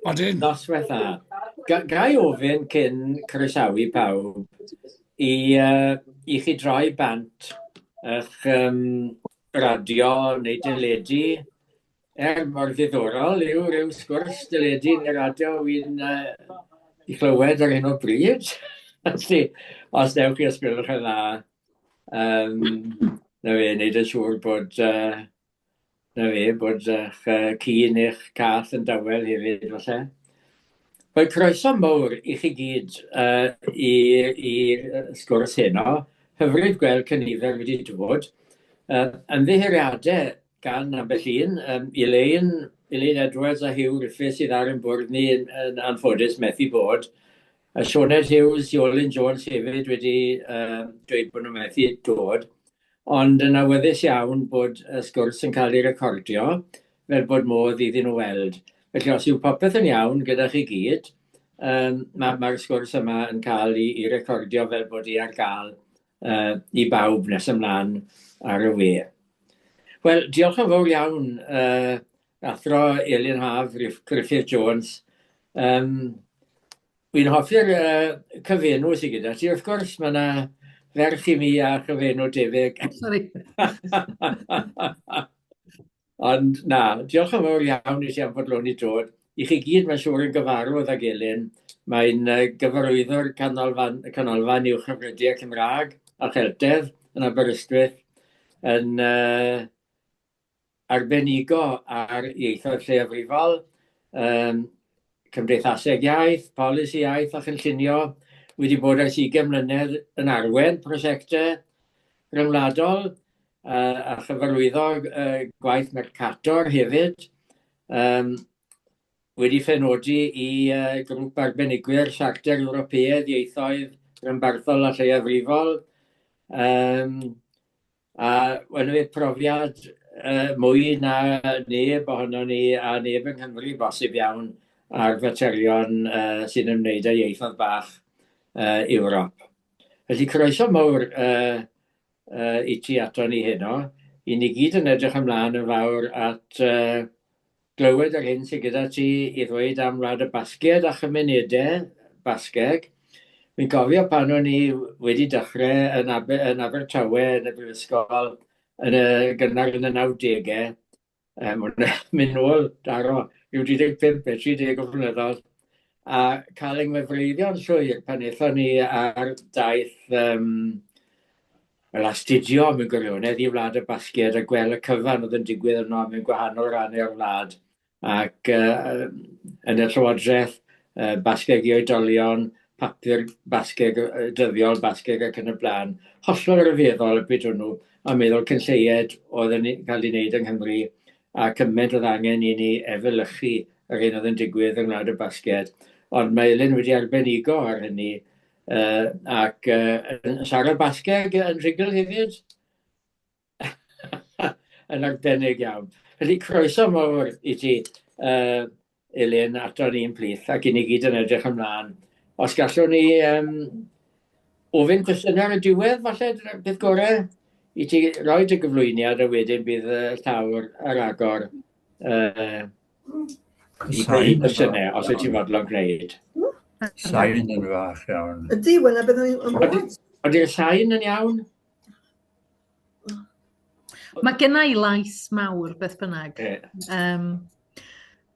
Odyn. Noswaith dda. Ga, ga i ofyn cyn croesawu pawb i, uh, i chi droi bant eich um, radio neu deledu, er mor ddiddorol yw rhyw sgwrs deledu neu radio wy'n uh, i chlywed ar hyn o bryd. Felly, os newch chi os gwelwch yn dda, um, na fe, wneud yn siŵr bod uh, Na fe, bod eich uh, ci neu'ch cath yn dawel hefyd, falle. Wel, croeso mawr i chi gyd uh, i, i sgwrs heno. Hyfryd gweld cynifer wedi dod. Uh, ymddiheuriadau gan ambell un, um, Elaine, Elaine Edwards a Hugh Griffiths sydd ar ein bwrdd ni yn, yn anffodus methu bod. A Sioned Hughes, Iolyn Jones hefyd wedi uh, dweud bod nhw'n methu dod. Ond yn awyddus iawn bod y sgwrs yn cael ei recordio, fel bod modd iddyn nhw weld. Felly os yw popeth yn iawn gyda chi gyd, um, mae'r ma, ma sgwrs yma yn cael ei, ei recordio fel bod hi ar gael uh, i bawb nes ymlaen ar y we. Wel, diolch yn fawr iawn, uh, Athro Elin Haf Griffith Jones. Um, Wi'n hoffi'r uh, cyfenw sydd gyda ti, wrth gwrs, mae yna ferch i mi a chyfenw debyg. Sorry. Ond na, diolch yn fawr iawn i ti am fodloni dod. I chi gyd, mae'n siŵr yn gyfarwydd ag Elin. Mae'n uh, gyfarwyddwr canolfan, canolfan Uwchhyfrydiau Cymraeg a Cheltedd yn Aberystwyth yn uh, arbenigo ar ieithoedd lleiafrifol, um, cymdeithaseg iaith, polisi iaith a chynllunio, wedi bod ers 20 mlynedd yn arwen prosiectau rhyngwladol uh, a chyfarwyddo uh, gwaith Mercator hefyd. Um, wedi phenodi i uh, grŵp arbenigwyr Siarter Ewropeaidd Ieithoedd Rhanbarthol a Lleiafrifol. Um, A wel, fe profiad uh, mwy na neb ohono ni a neb yng Nghymru bosib iawn ar faterion uh, sy'n ymwneud â ieithoedd bach uh, Ewrop. Felly croeso mawr uh, uh, i ti ato ni heno. I ni gyd yn edrych ymlaen yn fawr at uh, glywed yr hyn sydd gyda ti i ddweud am Wlad y Basgiaid a chymunedau Basgeg. Fi'n cofio pan o'n i wedi dechrau yn, Aber, yn Abertawe yn y brifysgol yn y gynnar yn y 90au, um, mynd nôl daro rhyw 35 neu 30 o flynyddoedd, a cael ein ngwefreiddio'n llwyr pan aethon ni ar daith um, Wel, astudio mewn gwirionedd i Wlad y Basgiaid a gweld y cyfan oedd yn digwydd yno mewn gwahanol rannau o'r wlad ac uh, yn y llywodraeth uh, Basgeg i oedolion, papur Basgeg, dyddiol Basgeg ac yn y blaen. Hollol ryfeddol y bryd hwnnw a meddwl cyn lleied oedd yn cael ei wneud yng Nghymru a cymaint oedd angen i ni efelychu yr hyn oedd yn digwydd yng Ngwlad y Basgiaid. Ond mae Elin wedi arbenigo ar hynny Uh, ac uh, yn siarad Basgeg yn rhugl hefyd. yn arbennig iawn. Felly croeso mawr i ti, uh, Elin, ato ni'n plith, ac i ni gyd yn edrych ymlaen. Os gallwn ni um, ofyn cwestiynau ar y diwedd, falle, beth gorau, i ti roi dy gyflwyniad a wedyn bydd y llawr ar agor uh, I greu cwestiynau, os wyt ti'n fodlon gwneud. Sain yn fach iawn. Ydy, wel, na beth o'n i'n... Ydy'r sain yn iawn? Mae gen i lais mawr, beth bynnag. Um,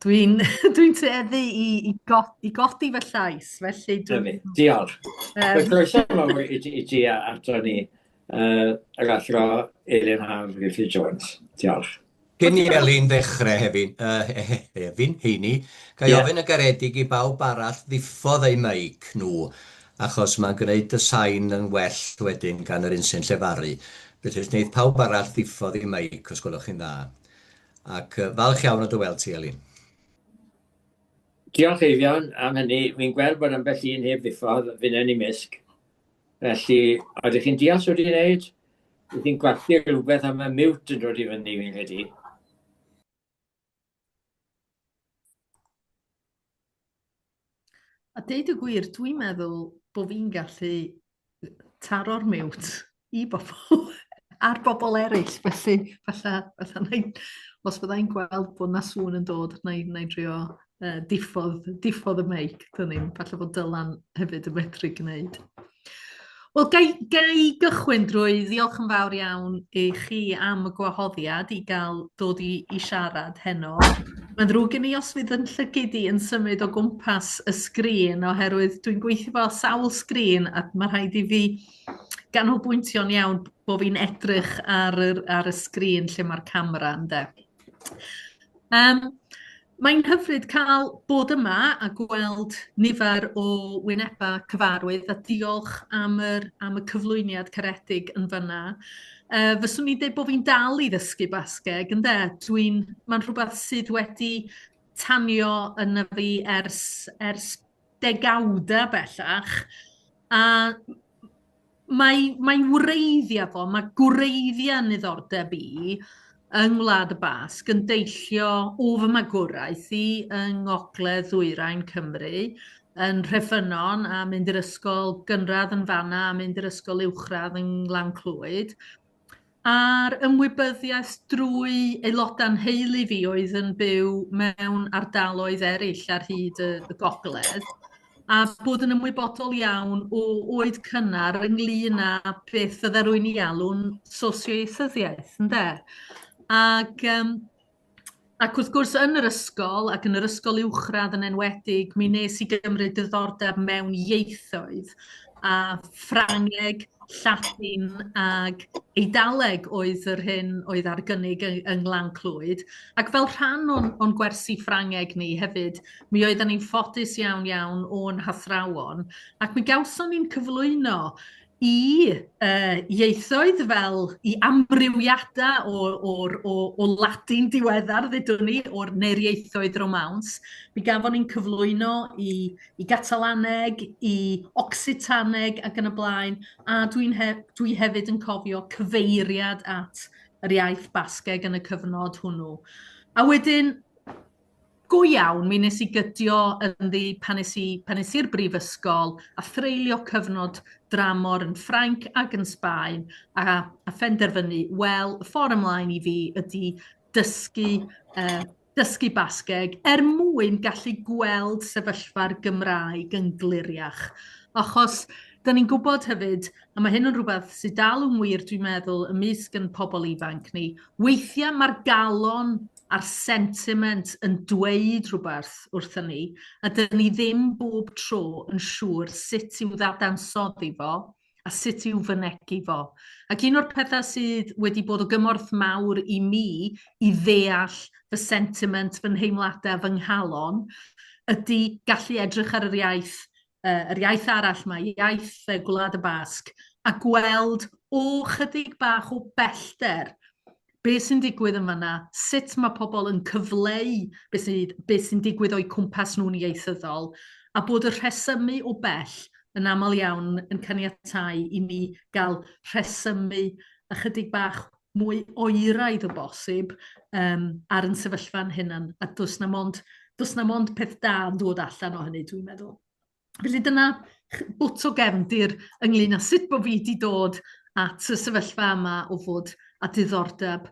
Dwi'n dwi tueddu i, i, got, i godi fy llais, felly... Dwi'n... Diolch. Um... Croeso mawr i, i ti ato ni, uh, yr athro Elin Haf Griffith Jones. Diolch. Cyn i Elin ddechrau hefin, yy, hefin, heini, ga i Ie. ofyn yn garedig i bawb arall ddiffodd eu meic nhw, achos mae'n gwneud y sain yn well wedyn gan yr un sy'n llefaru. Felly os wneith pawb arall ddiffodd eu meic, os gwelwch chi'n dda. Ac yy, falch iawn o dy weld ti, Elin. Diolch Eifion am hynny. Wi'n gweld bod ambell un heb ddiffodd, finne'n i mysg. Felly, ydych chi'n deall sut i wneud? Wyt ti'n gwallu rhywbeth am y mute yn dod i fyny, fi'n credu. A deud y gwir, dwi'n meddwl bod fi'n gallu taro'r mute i bobl ar bobl eraill, felly falle, falle na i... Os fydda i'n gweld bod 'na sŵn yn dod, wna i, wna i drio diffodd, diffodd y meic. Dwn i'm, falle bod Dylan hefyd yn medru gwneud. Wel, ga i, ga i gychwyn drwy ddiolch yn fawr iawn i chi am y gwahoddiad i gael dod i, i siarad heno. Mae'n ddrwg gen i os fydd yn llygid i yn symud o gwmpas y sgrin oherwydd dwi'n gweithio fel sawl sgrin a mae rhaid i fi ganolbwyntio'n iawn bod fi'n edrych ar, yr, ar y sgrin lle mae'r camera ynde. Mae'n hyfryd cael bod yma a gweld nifer o wynebau cyfarwydd a diolch am yr, am y cyflwyniad caredig yn fanna. Fyswn i'n dweud bod fi'n dal i ddysgu Basgeg, ynde? Dwi'n, mae'n rhywbeth sydd wedi tanio yna fi ers, ers degawdau bellach. A Mae mae wreiddiau fo, mae gwreiddiau niddordeb i yng Ngwlad y Basg yn deillio o fy magwraeth i yng Ngogledd Ddwyrain Cymru, yn Nhreffynnon a mynd i'r ysgol gynradd yn fan'na a mynd i'r ysgol uwchradd yng Nglan Clwyd. A'r ymwybyddiaeth drwy aelodau'n nheulu fi oedd yn byw mewn ardaloedd eraill ar hyd y, y gogledd, a bod yn ymwybodol iawn o oed cynnar ynglyn â beth fydde rwy'n ei alw'n sosioieithyddiaeth, ynde? Ac um, Ac wrth gwrs yn yr ysgol, ac yn yr ysgol uwchradd yn enwedig, mi wnes i gymryd diddordeb mewn ieithoedd, a Ffrangeg, Lladin ag Eidaleg oedd yr hyn oedd ar gynnig yng, yng Nglan Clwyd. Ac fel rhan o'n, o'n gwersi Ffrangeg ni hefyd, mi oedden ni'n ffodus iawn iawn o'n hathrawon, ac mi gawson ni'n cyflwyno i ieithoedd fel i amrywiadau o, o'r, o, o Ladin diweddar, ddudwn ni, o'r neu'r ieithoedd Romawns. Mi gafon ni'n cyflwyno i, i Gatalaneg, i Occitaneg ac yn y blaen, a dwi'n he, dwi hefyd yn cofio cyfeiriad at yr iaith Basgeg yn y cyfnod hwnnw. A wedyn, Go iawn, mi wnes i gydio ynddi pan es i, pan es i'r brifysgol a threulio cyfnod dramor yn Ffrainc ac yn Sbaen a, a phenderfynu, wel, y ffordd ymlaen i fi ydy dysgu, dysgu Basgeg er mwyn gallu gweld sefyllfa'r Gymraeg yn gliriach. Achos, da ni'n gwybod hefyd, a mae hyn yn rhywbeth sydd dal yn wir, dwi'n meddwl, ymysg yn pobl ifanc ni, weithiau mae'r galon a'r sentiment yn dweud rhywbeth wrthyn ni, a dyn ni ddim bob tro yn siŵr sut i'w ddadansoddi fo a sut i'w fynegi fo. Ac un o'r pethau sydd wedi bod o gymorth mawr i mi i ddeall fy sentiment, fy nheimladau, fy nghalon, ydy gallu edrych ar yr iaith, yr iaith arall 'ma, iaith Gwlad y Basg, a gweld o chydig bach o bellter be sy'n digwydd yn fan'na, sut mae pobl yn cyfleu be sydd, be sy'n digwydd o'u cwmpas nhw'n ieithyddol, a bod y rhesymu o bell yn aml iawn yn caniatáu i ni gael rhesymu ychydig bach mwy oeraidd o bosib um, ar yn sefyllfa'n hunan, a does na mond, does na mond peth da yn dod allan o hynny, dwi'n meddwl. Felly dyna bwt o gefndir ynglyn â sut bod fi wedi dod at y sefyllfa yma o fod â diddordeb,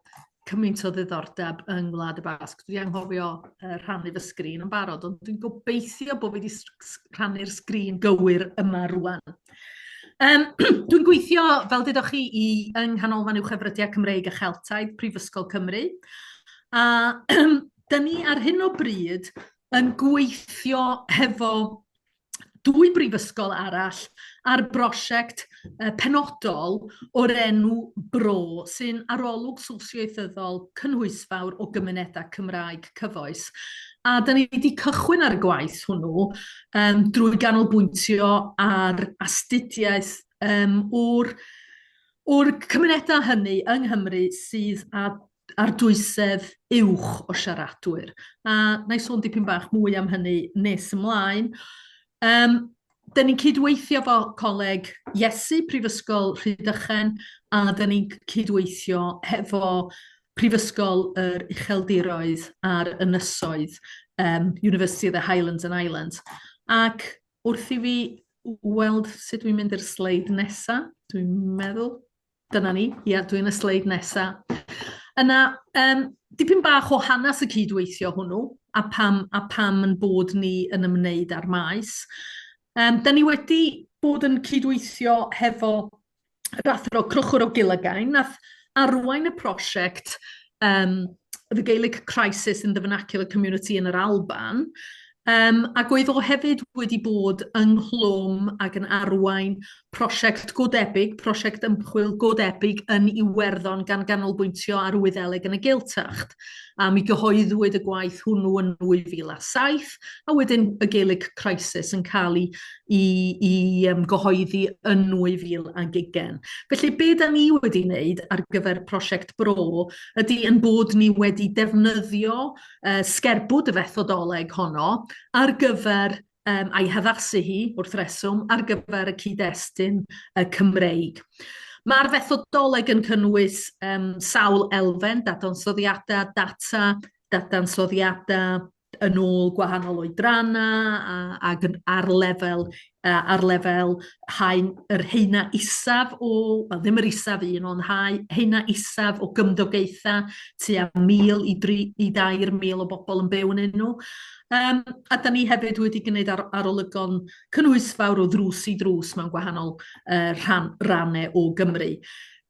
cymaint o ddiddordeb yng Ngwlad y Basg. Dwi anghofio rhannu fy sgrin yn barod, ond dwi'n gobeithio bod fi wedi rhannu'r sgrin gywir yma rwan. Dwi'n gweithio, fel deudoch chi, i, yng Nghanolfan Uwchefrydiau Cymreig a Cheltaidd, Prifysgol Cymru. A dyn ni ar hyn o bryd yn gweithio hefo dwy brifysgol arall ar brosiect penodol o'r enw Bro, sy'n arolwg sosioieithyddol cynhwysfawr o gymunedau Cymraeg cyfoes. A da ni wedi cychwyn ar y gwaith hwnnw um, drwy ganolbwyntio ar astudiaeth um, o'r, o'r cymunedau hynny yng Nghymru sydd â ar dwysedd uwch o siaradwyr. A na i sôn dipyn bach mwy am hynny nes ymlaen. Um, Dyn ni'n cydweithio efo Coleg Iesu, Prifysgol Rhydychen, a dyn ni'n cydweithio hefo Prifysgol yr Ucheldiroedd a'r Ynysoedd, um, University of the Highlands and Islands. Ac wrth i fi weld sut dwi'n mynd i'r sleid nesaf, dwi'n meddwl, Dyna ni, ia, dwi yn y sleid nesa. Yna, um, dipyn bach o hanes y cydweithio hwnnw, a pam, a pam yn bod ni yn ymwneud â'r maes. Da ni wedi bod yn cydweithio hefo yr athro Conchúr Ó Giollagáin, nath arwain y prosiect The Gaelic Crisis in the Vernacular Community yn yr Alban, ac oedd o hefyd wedi bod ynghlwm ac yn arwain prosiect go debyg, prosiect ymchwil go debyg yn Iwerddon gan ganolbwyntio ar Wyddeleg yn y Gaeltacht. A mi gyhoeddwyd y gwaith hwnnw yn 2007, a wedyn y Gaelic Crisis yn cael ei, i, i gyhoeddi yn 2020. Felly be da ni wedi wneud ar gyfer prosiect Bro ydy yn bod ni wedi defnyddio sgerbwd y fethodoleg honno ar gyfer a'i haddasu hi wrth reswm ar gyfer y cyd-destun Cymreig. Mae'r fethodoleg yn cynnwys sawl elfen, dadansoddiadau, data, dadansoddiadau yn ôl gwahanol oedrannau ac ar lefel, ar lefel haen, yr heina isaf o, wel ddim yr isaf un, ond heina isaf o gymdogaethau, tua 1,000 i i 3,000 o bobl yn byw yn nhw. A da ni hefyd wedi gwneud arolygon cynhwysfawr o ddrws i ddrws mewn gwahanol rannau o Gymru.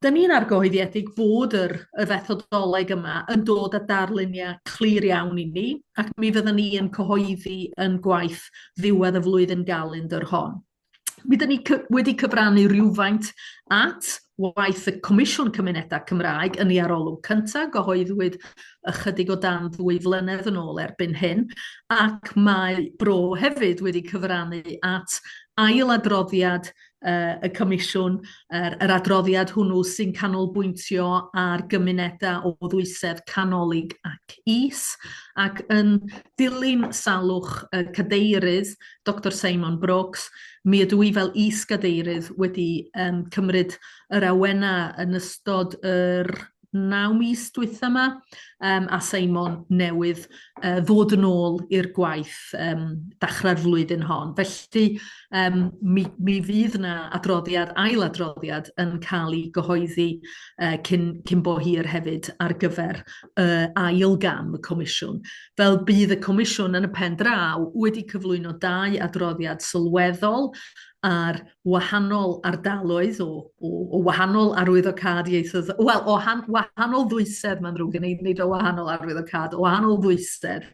Da ni'n argyhoeddiedig fod y fethodoleg yma yn dod â darluniau clir iawn i ni, ac mi fyddwn ni yn cyhoeddi yn gwaith ddiwedd y flwyddyn galendr hon. Mi dyn ni wedi cyfrannu rhywfaint at waith y Comisiwn Cymunedau Cymraeg yn ei arolwg cyntaf, gyhoeddwyd ychydig o dan 2 flynedd yn ôl erbyn hyn, ac mae Bro hefyd wedi cyfrannu at ail adroddiad y Comisiwn, yr adroddiad hwnnw sy'n canolbwyntio ar gymunedau o ddwysedd canolig ac is, ac yn dilyn salwch y cadeirydd, Dr Simon Brooks, mi ydw i fel is-gadeirydd wedi cymryd yr awenau yn ystod yr 9 mis dwytha yma, a Simon newydd ddod yn ôl i'r gwaith dechrau'r flwyddyn hon. Felly mi fydd yna adroddiad, ail adroddiad yn cael ei gyhoeddi cyn bo hir hefyd ar gyfer ail gam y Comisiwn. Fel bydd y Comisiwn yn y pen draw wedi cyflwyno 2 adroddiad sylweddol ar wahanol ardaloedd o wahanol arwyddocâd ieithydd, wel, o wahanol ddwysedd, mae'n ddrwg gen i, nid o wahanol arwyddocâd, o wahanol ddwysedd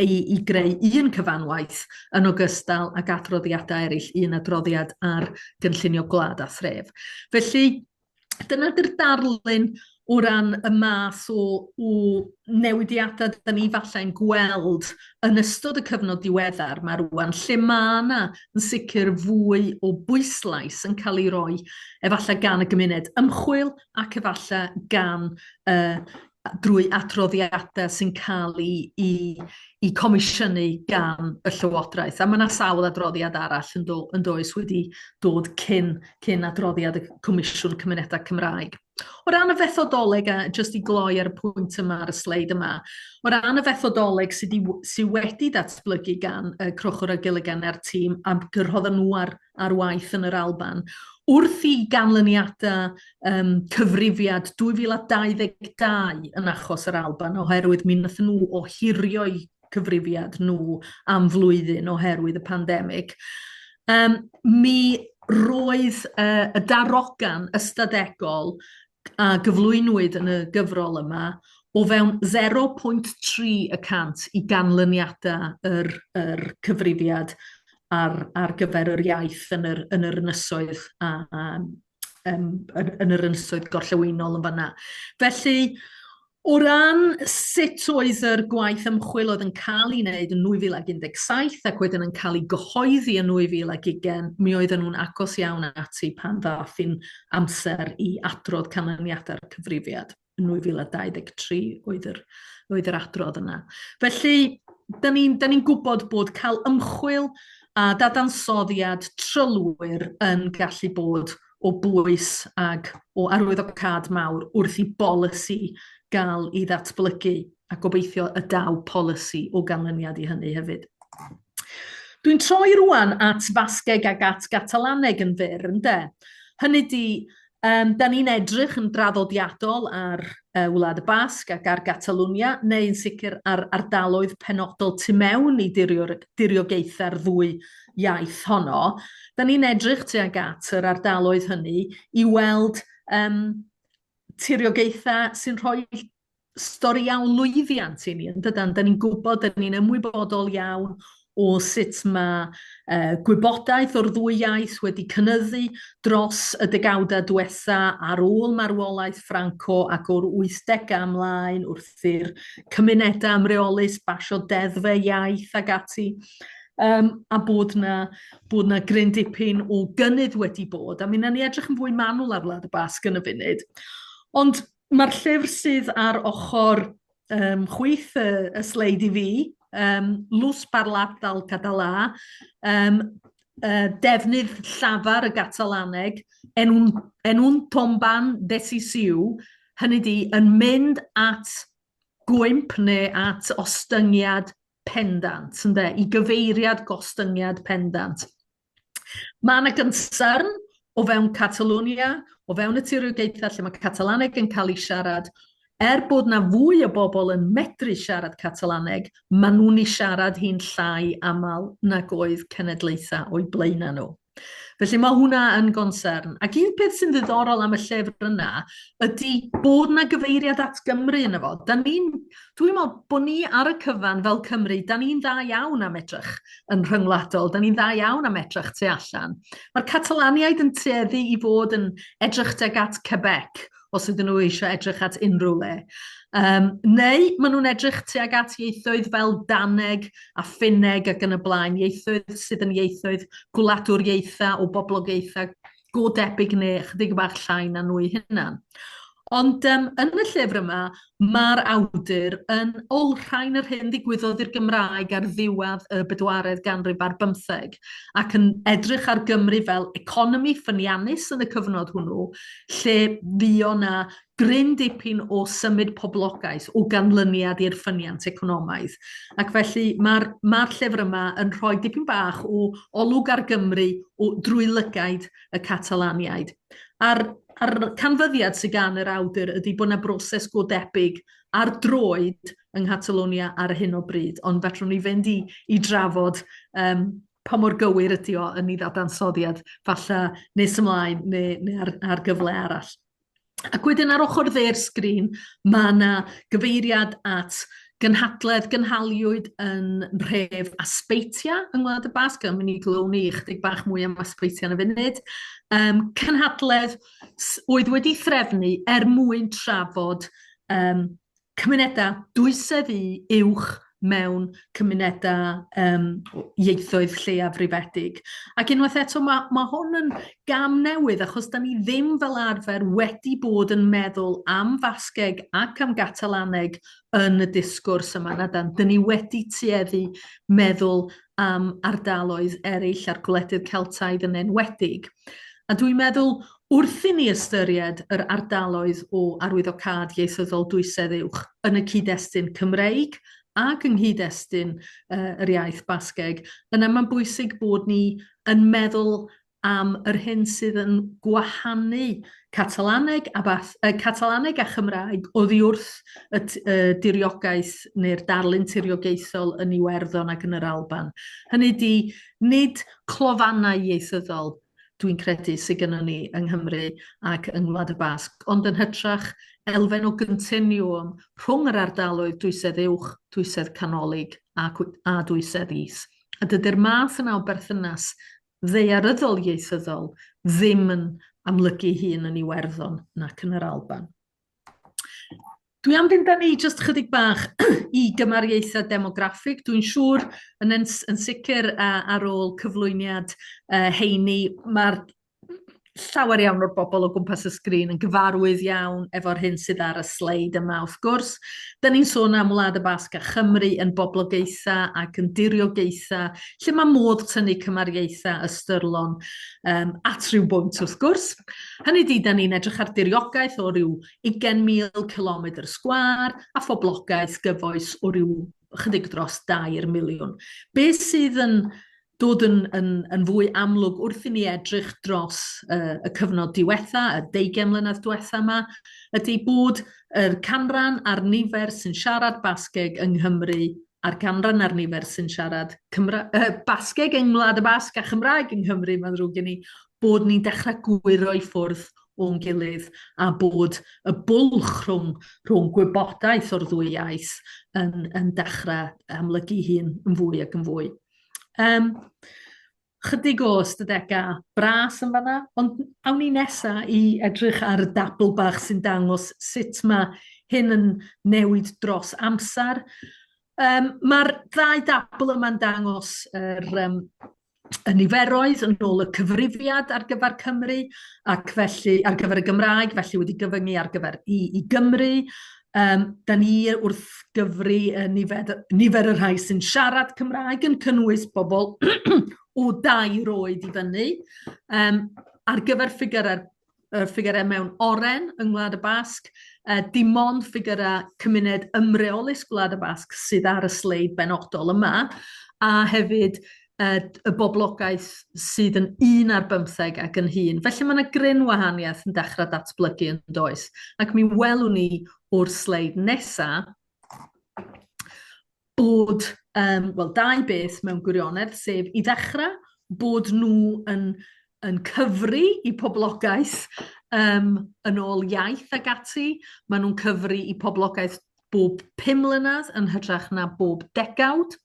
i greu un cyfanwaith yn ogystal ag adroddiadau eraill, un adroddiad ar gynllunio gwlad a thref. Felly, dyna di'r darlun o ran y math o newidiadau da ni falle'n gweld yn ystod y cyfnod diweddar ma rŵan, lle ma' 'na yn sicr fwy o bwyslais yn cael ei roi efallai gan y gymuned ymchwil ac efallai gan drwy adroddiadau sy'n cael ei comisiynu gan y Llywodraeth. A mae yna sawl adroddiad arall yn does wedi dod cyn adroddiad y Comisiwn Cymunedau Cymraeg. O ran y fethodoleg, a jyst i gloi ar y pwynt yma ar y sleid yma, o ran y fethodoleg sydd wedi datblygu gan y Conchúr Ó Giollagáin a'r tîm a gyrhoddon nhw ar waith yn yr Alban, wrth i ganlyniadau cyfrifiad 2022 yn achos yr Alban, oherwydd mi wnaethon nhw ohirio'u cyfrifiad nhw am flwyddyn oherwydd y pandemig, mi roedd y darogan ystadegol a gyflwynwyd yn y gyfrol yma o fewn 0.3% i ganlyniadau yr cyfrifiad ar gyfer yr iaith yn yr ynysoedd yn yr ynysoedd gorllewinol yn fanna. Felly, o ran sut oedd yr gwaith ymchwil oedd yn cael ei wneud yn 2017 ac wedyn yn cael ei gyhoeddi yn 2020, mi oedden nhw'n agos iawn ati pan ddath hi'n amser i adrodd canlyniadau'r cyfrifiad. Yn 2023 oedd yr adrodd yna. Felly, da ni'n gwybod bod cael ymchwil a dadansoddiad trylwyr yn gallu bod o bwys ag o arwyddocâd mawr wrth i bolisi gael ei ddatblygu, a gobeithio y daw polisi o ganlyniad i hynny hefyd. Dwi'n troi rwan at Fasgeg ac at Gatalaneg yn fyr, ynde? Hynny di, da ni'n edrych yn draddodiadol ar Wlad y Basg ac ar Gatalwnia, neu yn sicr ar ardaloedd penodol tu mewn i diriogaethau'r ddwy iaith honno, da ni'n edrych tuag at yr ardaloedd hynny i weld tiriogaethau sy'n rhoi storïau o lwyddiant i ni, yn dydan? Da ni'n gwybod, da ni'n ymwybodol iawn o sut mae gwybodaeth o'r ddwy iaith wedi cynyddu dros y degawdau diwetha ar ôl marwolaeth Franco ac o'r 80au ymlaen wrth i'r cymunedau ymreolus basio deddfau iaith ac ati. A bod 'na gryn dipyn o gynnydd wedi bod, a mi wnawn ni edrych yn fwy manwl ar Wlad y Basg yn y funud. Ond mae'r llyfr sydd ar ochr chwith y sleid i fi, L'ús parlat del català, defnydd llafar y Gatalaneg, en un tombant decisiu, hynny ydi, yn mynd at gwymp neu at ostyngiad pendant, ynde, i gyfeiriad gostyngiad pendant. Mae yna gynsyrn o fewn Catalonia, o fewn y tiriogaethau lle mae Catalaneg yn cael ei siarad, er bod yna fwy o bobl yn medru siarad Catalaneg, maen nhw'n ei siarad hi'n llai aml nag oedd cenedlaethau o'u blaenau nhw. Felly mae hwnna yn gonsern. Ac un peth sy'n ddiddorol am y llyfr yna ydy bod yna gyfeiriad at Gymru yna fo. Da ni'n, dwi'n meddwl bod ni ar y cyfan fel Cymru, da ni'n dda iawn am edrych yn rhyngwladol, da ni'n dda iawn am edrych tu allan. Mae'r Catalaniaid yn tueddu i fod yn edrych tuag at Quebec, os ydyn nhw eisiau edrych at unrhyw le. Neu maen nhw'n edrych tuag at ieithoedd fel Daneg a Ffinneg ac yn y blaen, ieithoedd sydd yn ieithoedd gwladwriaethau o boblogaethau go debyg neu ychydig bach llai na nhw eu hunan. Ond yn y llyfr yma, mae'r awdur yn olrhain yr hyn ddigwyddodd i'r Gymraeg ar ddiwedd y bedwaredd ganrif ar bymtheg, ac yn edrych ar Gymru fel economi ffyniannus yn y cyfnod hwnnw, lle fuo 'na gryn dipyn o symud poblogaeth o ganlyniad i'r ffyniant economaidd. Ac felly mae'r ma llyfr yma yn rhoi dipyn bach o olwg ar Gymru drwy lygaid y Catalaniaid. A'r, a'r canfyddiad sydd gan yr awdur ydy bod yna broses go debyg ar droed yng Nghatalunia ar hyn o bryd, ond fedrwn ni fynd i drafod pa mor gywir ydy o yn ei ddadansoddiad, falle nes ymlaen neu ar gyfle arall. Ac wedyn ar ochr dde'r sgrin, mae yna gyfeiriad at gynhadledd gynhaliwyd yn nhref Azpeitia yng Ngwlad y Basg, a mynd i glyw'n ni ychydig bach mwy am Azpeitia yn y funud. Cynhadledd oedd wedi threfnu er mwyn trafod cymunedau dwysedd i uwch mewn cymunedau ieithoedd lleiafrifedig. Ac unwaith eto, mae hwn yn gam newydd, achos da ni ddim fel arfer wedi bod yn meddwl am Fasgeg ac am Gatalaneg yn y disgwrs yma. Na dan, dyn ni wedi tueddu meddwl am ardaloedd eraill a'r gwledydd Celtaidd yn enwedig. A dwi'n meddwl, wrth i ni ystyried yr ardaloedd o arwyddocâd ieithyddol dwysedd uwch yn y cyd-destun Cymreig ac yng nghyd-destun yr iaith Basgeg, yna mae'n bwysig bod ni yn meddwl am yr hyn sydd yn gwahanu Catalaneg a, Bas Catalaneg a Chymraeg oddi wrth y diriogaeth neu'r darlun tiriogaethol yn Iwerddon ac yn yr Alban. Hynny ydi, nid clofannau ieithyddol dwi'n credu sydd gennym ni yng Nghymru ac yng Ngwlad y Basg, ond yn hytrach elfen o gontinuum rhwng yr ardaloedd dwysedd uwch, dwysedd canolig a dwysedd is. A dydy'r math yna o berthynas ddaearyddol ieithyddol ddim yn amlygu hun yn Iwerddon nac yn yr Alban. Dwi am fynd â ni jyst chydig bach i gymariaethau demograffig. Dwi'n siŵr yn sicr ar ôl cyflwyniad Heini, mae'r llawer iawn o'r bobl o gwmpas y sgrin yn gyfarwydd iawn efo'r hyn sydd ar y sleid yma, wrth gwrs. Da ni'n sôn am Wlad y Basg a Chymru yn boblogaethau ac yn diriogaethau, lle mae modd tynnu cymariaethau ystyrlon at ryw bwynt, wrth gwrs. Hynny ydi, da ni'n edrych ar diriogaeth o ryw 20,000 cilomedr sgwâr a phoblogaeth gyfoes o ryw chydig dros 2 miliwn. Be sydd yn dod yn, yn, yn fwy amlwg wrth i ni edrych dros y cyfnod diwetha, y deugain mlynedd diwetha yma, ydy bod yr canran a'r nifer sy'n siarad Basgeg yng Nghymru a'r canran a'r nifer sy'n siarad Cymra Basgeg yng Ngwlad y Basg a Chymraeg yng Nghymru, mae'n ddrwg gen i, bod ni'n dechrau gwyro i ffwrdd o'n gilydd a bod y bwlch rhwng, rhwng gwybodaeth o'r ddwy iaith yn, yn dechrau amlygu hun yn fwy ac yn fwy. Chydig o ystadegau bras yn fanna, ond awn ni nesa i edrych ar y dabl bach sy'n dangos sut mae hyn yn newid dros amser. Mae'r ddau dabl yma'n dangos yr, y niferoedd yn ôl y cyfrifiad ar gyfer Cymru, ac felly ar gyfer y Gymraeg, felly wedi gyfyngu ar gyfer i, i Gymru. Da ni wrth gyfri nifer, nifer y rhai sy'n siarad Cymraeg yn cynnwys bobl o dair oed i fyny. Ar gyfer ffigurau'r ffigurau mewn oren yng Ngwlad y Basg, dim ond ffigurau cymuned ymreolus Gwlad y Basg sydd ar y sleid benodol yma, a hefyd y boblogaeth sydd yn un ar bymtheg ac yn hŷn. Felly mae yna gryn wahaniaeth yn dechrau datblygu yn does. Ac mi welwn ni o'r sleid nesaf bod, wel, dau beth mewn gwirionedd, sef i ddechrau bod nhw yn, yn cyfri i poblogaeth yn ôl iaith ac ati. Maen nhw'n cyfri i poblogaeth bob 5 mlynedd yn hytrach na bob degawd,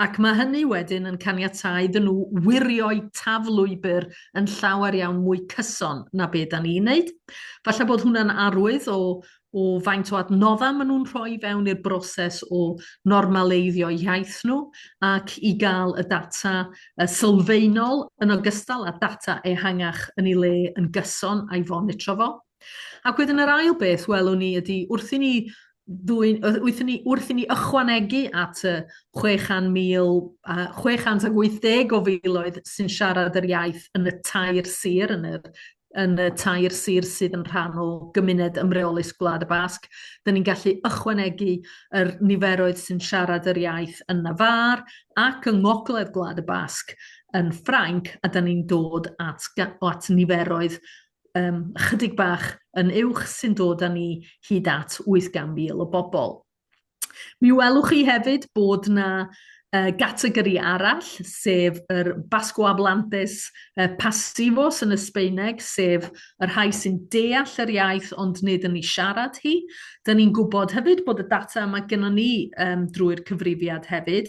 ac mae hynny wedyn yn caniatáu iddyn nhw wirio'u taflwybr yn llawer iawn mwy cyson na be da ni'n neud. Falle bod hwnna'n arwydd o, o faint o adnoddau maen nhw'n rhoi fewn i'r broses o normaleiddio iaith nhw ac i gael y data sylfaenol yn ogystal â data ehangach yn ei le yn gyson a'i fonitro fo. Ac wedyn yr ail beth welwn ni ydy wrth i ni ddwyn, wrth i ni, wrth i ni ychwanegu at y 600,000, 680 o filoedd sy'n siarad yr iaith yn y tair sir, yn yr, yn y tair sir sydd yn rhan o gymuned ymreolus Gwlad y Basg, dyn ni'n gallu ychwanegu yr niferoedd sy'n siarad yr iaith yn Navarre ac yng ngogledd Gwlad y Basg yn Ffrainc, a dyn ni'n dod at, at niferoedd chydig bach yn uwch sy'n dod â ni hyd at 800,000 o bobl. Mi welwch chi hefyd bod na gategori arall, sef yr Bascohablantes pasivos yn y Sbaeneg, sef y rhai sy'n deall yr iaith ond nid yn ei siarad hi. Dyn ni'n gwybod hefyd bod y data yma gynnon ni drwy'r cyfrifiad hefyd,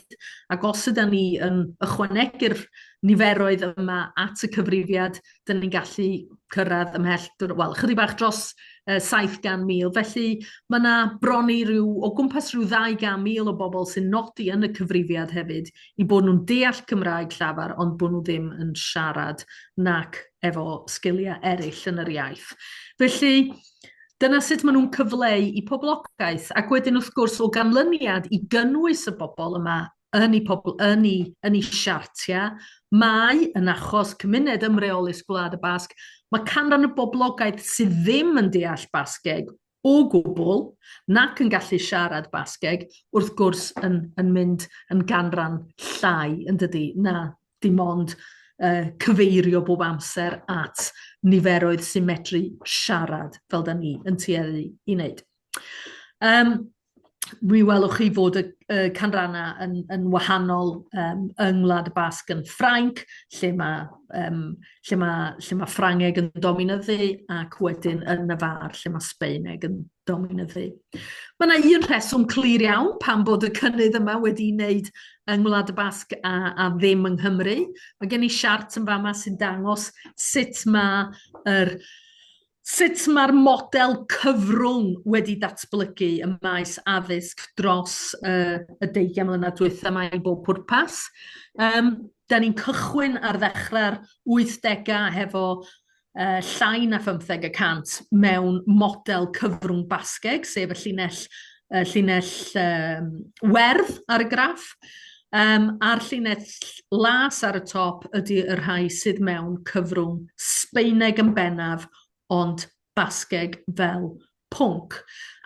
ac os ydyn ni yn ychwanegu'r niferoedd yma at y cyfrifiad, dyn ni'n gallu cyrraedd ymhell, wel, chydig bach dros 700,000. Felly mae yna bron i ryw, o gwmpas rhyw 200,000 o bobl sy'n nodi yn y cyfrifiad hefyd i bod nhw'n deall Cymraeg llafar, ond bod nhw ddim yn siarad nac efo sgiliau eraill yn yr iaith. Felly, dyna sut maen nhw'n cyfleu i poblogaeth. Ac wedyn, wrth gwrs, o ganlyniad i gynnwys y bobl yma yn eu pobl, yn eu, yn eu siartiau, mae, yn achos cymuned ymreolus Gwlad y Basg, mae canran y boblogaeth sydd ddim yn deall Basgeg o gwbl, nac yn gallu siarad Basgeg, wrth gwrs yn, yn mynd yn ganran llai, yn dydy, na dim ond cyfeirio bob amser at niferoedd sy'n medru siarad, fel da ni yn tueddu i wneud. Mi welwch chi fod y, y canrannau yn, yn wahanol yng Ngwlad y Basg yn Ffrainc, lle mae, lle mae, lle mae Ffrangeg yn dominyddu, ac wedyn yn Navarre, lle mae Sbaeneg yn dominyddu. Mae yna un rheswm clir iawn pam bod y cynnydd yma wedi'i wneud yng Ngwlad y Basg a, a ddim yng Nghymru. Mae gen i siart yn fama sy'n dangos sut mae yr Sut mae'r model cyfrwng wedi datblygu ym maes addysg dros y deugain mlynedd dwytha yma i bob pwrpas. Da ni'n cychwyn ar ddechrau'r 80au hefo llai na 15% mewn model cyfrwng Basgeg, sef y llinell, y llinell werdd ar y graff. A'r llinell las ar y top ydy y rhai sydd mewn cyfrwng Sbaeneg yn bennaf, ond Basgeg fel pwnc,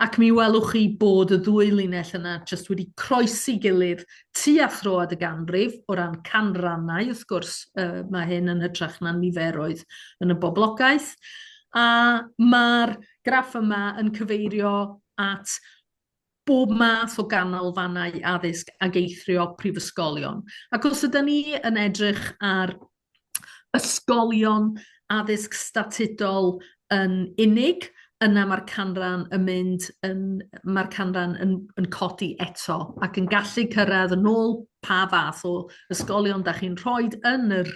ac mi welwch chi bod y ddwy linell yna jyst wedi croesi gilydd tua throad y ganrif, o ran canrannau, wrth gwrs, uh, mae hyn yn hytrach na niferoedd yn y boblogaeth, a mae'r graff yma yn cyfeirio at bob math o ganolfannau addysg ag eithrio prifysgolion. Ac os ydyn ni yn edrych ar ysgolion addysg statudol yn unig, yna mae'r canran yn mynd yn, mae'r canran yn, yn codi eto ac yn gallu cyrraedd yn ôl pa fath o ysgolion da chi'n rhoi yn yr,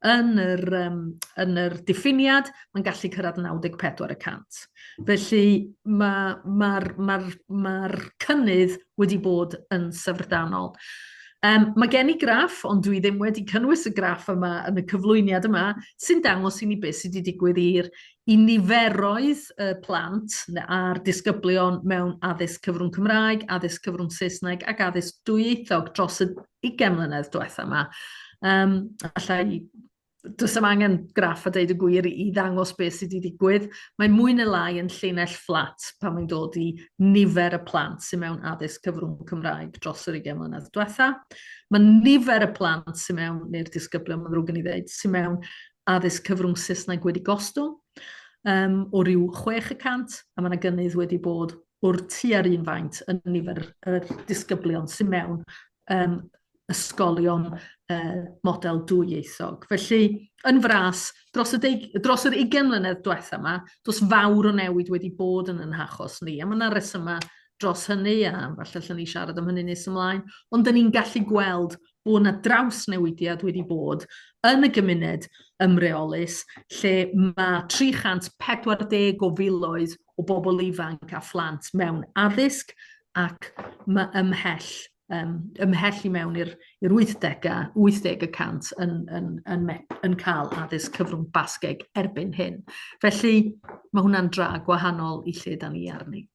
yn yr, um, yn yr diffiniad, mae'n gallu cyrraedd 94 y cant. Felly mae'r ma, ma, ma, ma cynnydd wedi bod yn syfrdanol. Um, mae gen i graff, ond dwi ddim wedi cynnwys y graff yma yn y cyflwyniad yma, sy'n dangos i ni beth sydd wedi digwydd i'r i niferoedd y plant a'r disgyblion mewn addysg cyfrwng Cymraeg, addysg cyfrwng Saesneg ac addysg dwyieithog dros y 20 mlynedd diwetha yma. Um, alla i does dim angen graff a deud y gwir i ddangos beth sydd wedi digwydd. Mae mwy neu lai yn llinell fflat pan mae'n dod i nifer y plant sydd mewn addysg cyfrwng Cymraeg dros yr 20 mlynedd diwetha. Mae nifer y plant sydd mewn, neu'r disgyblion, mae'n ddrwg gen i ddeud, sydd mewn addysg cyfrwng Saesneg wedi gostwng um, o ryw 6%, a mae yna gynnydd wedi bod o'r tua'r un faint yn nifer yr disgyblion sydd mewn um, ysgolion uh, model dwyieithog. Felly, yn fras, dros, y deig, dros yr 20 mlynedd diwetha yma, does fawr o newid wedi bod yn yn hachos ni, a mae yna resymau dros hynny, a falle allan ni siarad am hynny nes ymlaen, ond dyn ni'n gallu gweld bod yna drawsnewidiad wedi bod yn y gymuned ymreolus, lle mae 340 o filoedd o bobl ifanc a phlant mewn addysg ac mae ymhell um, ymhell i mewn i'r 80au, 80 y cant yn, yn, yn, yn cael addysg cyfrwng Basgeg erbyn hyn. Felly mae hwnna'n dra gwahanol i lle da ni arni.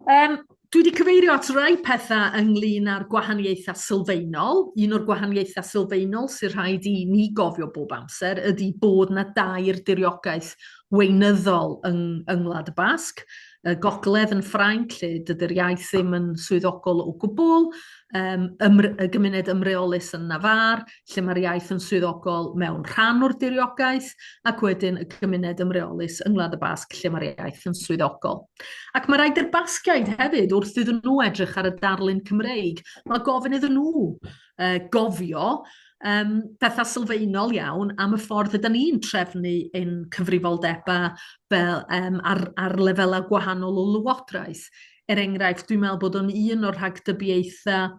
Um, dwi wedi cyfeirio at rai pethau ynglyn â'r gwahaniaethau sylfaenol. Un o'r gwahaniaethau sylfaenol sy'n rhaid i ni gofio bob amser ydy bod na dair diriogaeth weinyddol yng, yng Ngwlad y Basg. Y gogledd yn Ffrainc, lle dydy'r iaith ddim yn swyddogol o gwbl, um, ymr, y gymuned ymreolus yn Nafar, lle mae'r iaith yn swyddogol mewn rhan o'r diriogaeth, ac wedyn y gymuned ymreolus yng Ngwlad y Basg lle mae'r iaith yn swyddogol. Ac mae rhaid i'r Basgiaid hefyd, wrth iddyn nhw edrych ar y darlun Cymreig, mae gofyn iddyn nhw uh, gofio um, pethau sylfaenol iawn am y ffordd ydyn ni'n trefnu ein cyfrifoldebau fel, um, ar, ar lefelau gwahanol o lywodraeth. Er enghraifft, dwi'n meddwl bod o'n un o'r rhagdybiaethau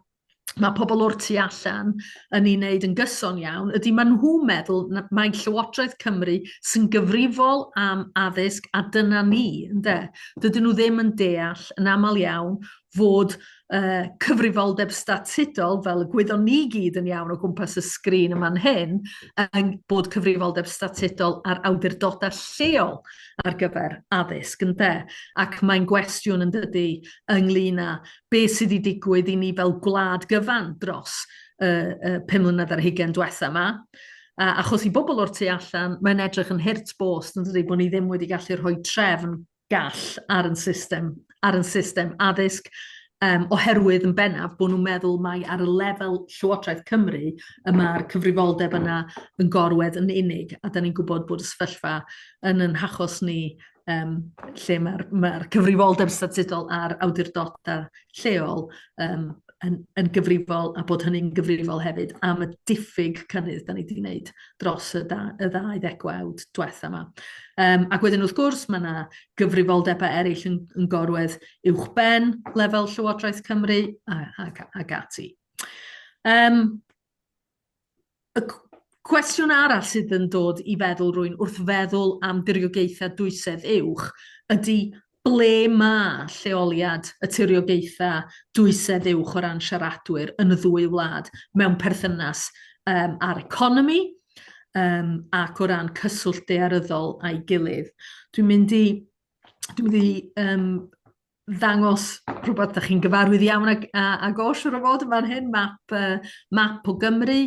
mae pobl o'r tu allan yn ei wneud yn gyson iawn ydy maen nhw'n meddwl mai Llywodraeth Cymru sy'n gyfrifol am addysg a dyna ni, ynde? Dydyn nhw ddim yn deall yn aml iawn fod uh, cyfrifoldeb statudol, fel y gwyddon ni gyd yn iawn o gwmpas y sgrin yma'n hyn, yn bod cyfrifoldeb statudol ar awdurdodau lleol ar gyfer addysg, ynde? Ac mae'n gwestiwn yn dydy ynglyn â be sydd wedi digwydd i ni fel gwlad gyfan dros y, y 5 mlynedd ar hugain diwetha yma. A, achos i bobl o'r tu allan, mae'n edrych yn hurt bost yn dydy bod ni ddim wedi gallu rhoi trefn gall ar yn system, ar yn system addysg, um, oherwydd yn bennaf bod nhw'n meddwl mai ar y lefel Llywodraeth Cymru y mae'r cyfrifoldeb yna yn gorwedd yn unig, a da ni'n gwybod bod y sefyllfa yn yn hachos ni um, lle mae'r mae cyfrifoldeb statudol ar awdurdodau lleol um, yn, yn gyfrifol a bod hynny'n gyfrifol hefyd am y diffyg cynnydd da ni wedi wneud dros y, da, y ddau ddegawd diwetha yma. Um, ac wedyn wrth gwrs mae yna gyfrifoldebau eraill yn, yn gorwedd uwchben lefel Llywodraeth Cymru a, ac, ac ati. Um, Y cwestiwn arall sydd yn dod i feddwl rwy'n wrth feddwl am diriogaethau dwysedd uwch ydy ble mae lleoliad y tiriogaethau dwysedd uwch o ran siaradwyr yn y ddwy wlad mewn perthynas um, â'r economi um, ac o ran cyswllt daearyddol a'i gilydd. Dwi'n mynd i, dwi'n mynd i um, ddangos rhywbeth da chi'n gyfarwydd iawn ag, ag o, siwr o fod yn fan hyn, map, uh, map o Gymru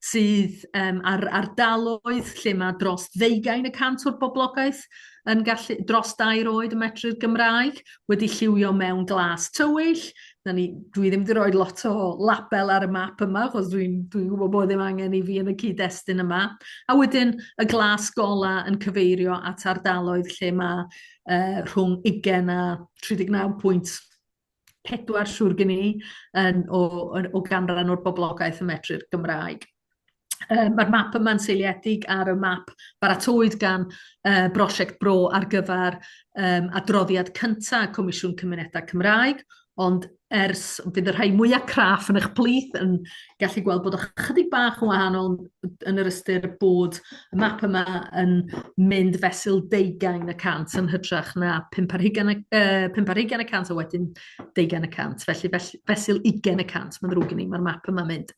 sydd um, ar ardaloedd lle mae dros 20% o'r boblogaeth. yn gallu, dros dair oed yn medru'r Gymraeg, wedi lliwio mewn glas tywyll. Na ni, dwi ddim wedi rhoi lot o label ar y map yma, achos dwi'n dwi gwybod bod ddim angen i fi yn y cyd-destun yma. A wedyn y glas gola yn cyfeirio at ardaloedd lle mae rhwng 20 a 39.4 siŵr gen i yn, o, o ganran o'r boblogaeth yn medru'r Gymraeg. Mae'r map yma'n seiliedig ar y map baratowyd gan Brosiect Bro ar gyfer adroddiad cyntaf Comisiwn Cymunedau Cymraeg, ond ers fydd y rhai mwyaf craff yn eich plith yn gallu gweld bod ychydig bach yn wahanol yn yr ystyr bod y map yma yn mynd fesul 20% yn hytrach na 25% a wedyn 20%. Felly fesul 20%, mae'n ddrwg gen i, mae'r map yma'n mynd.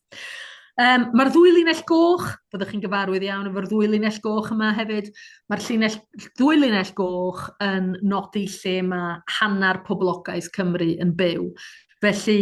Mae'r ddwy linell goch, byddwch chi'n gyfarwydd iawn efo'r ddwy linell goch yma hefyd. Mae'r llinell, ddwy linell goch yn nodi lle mae hanner poblogaeth Cymru yn byw. Felly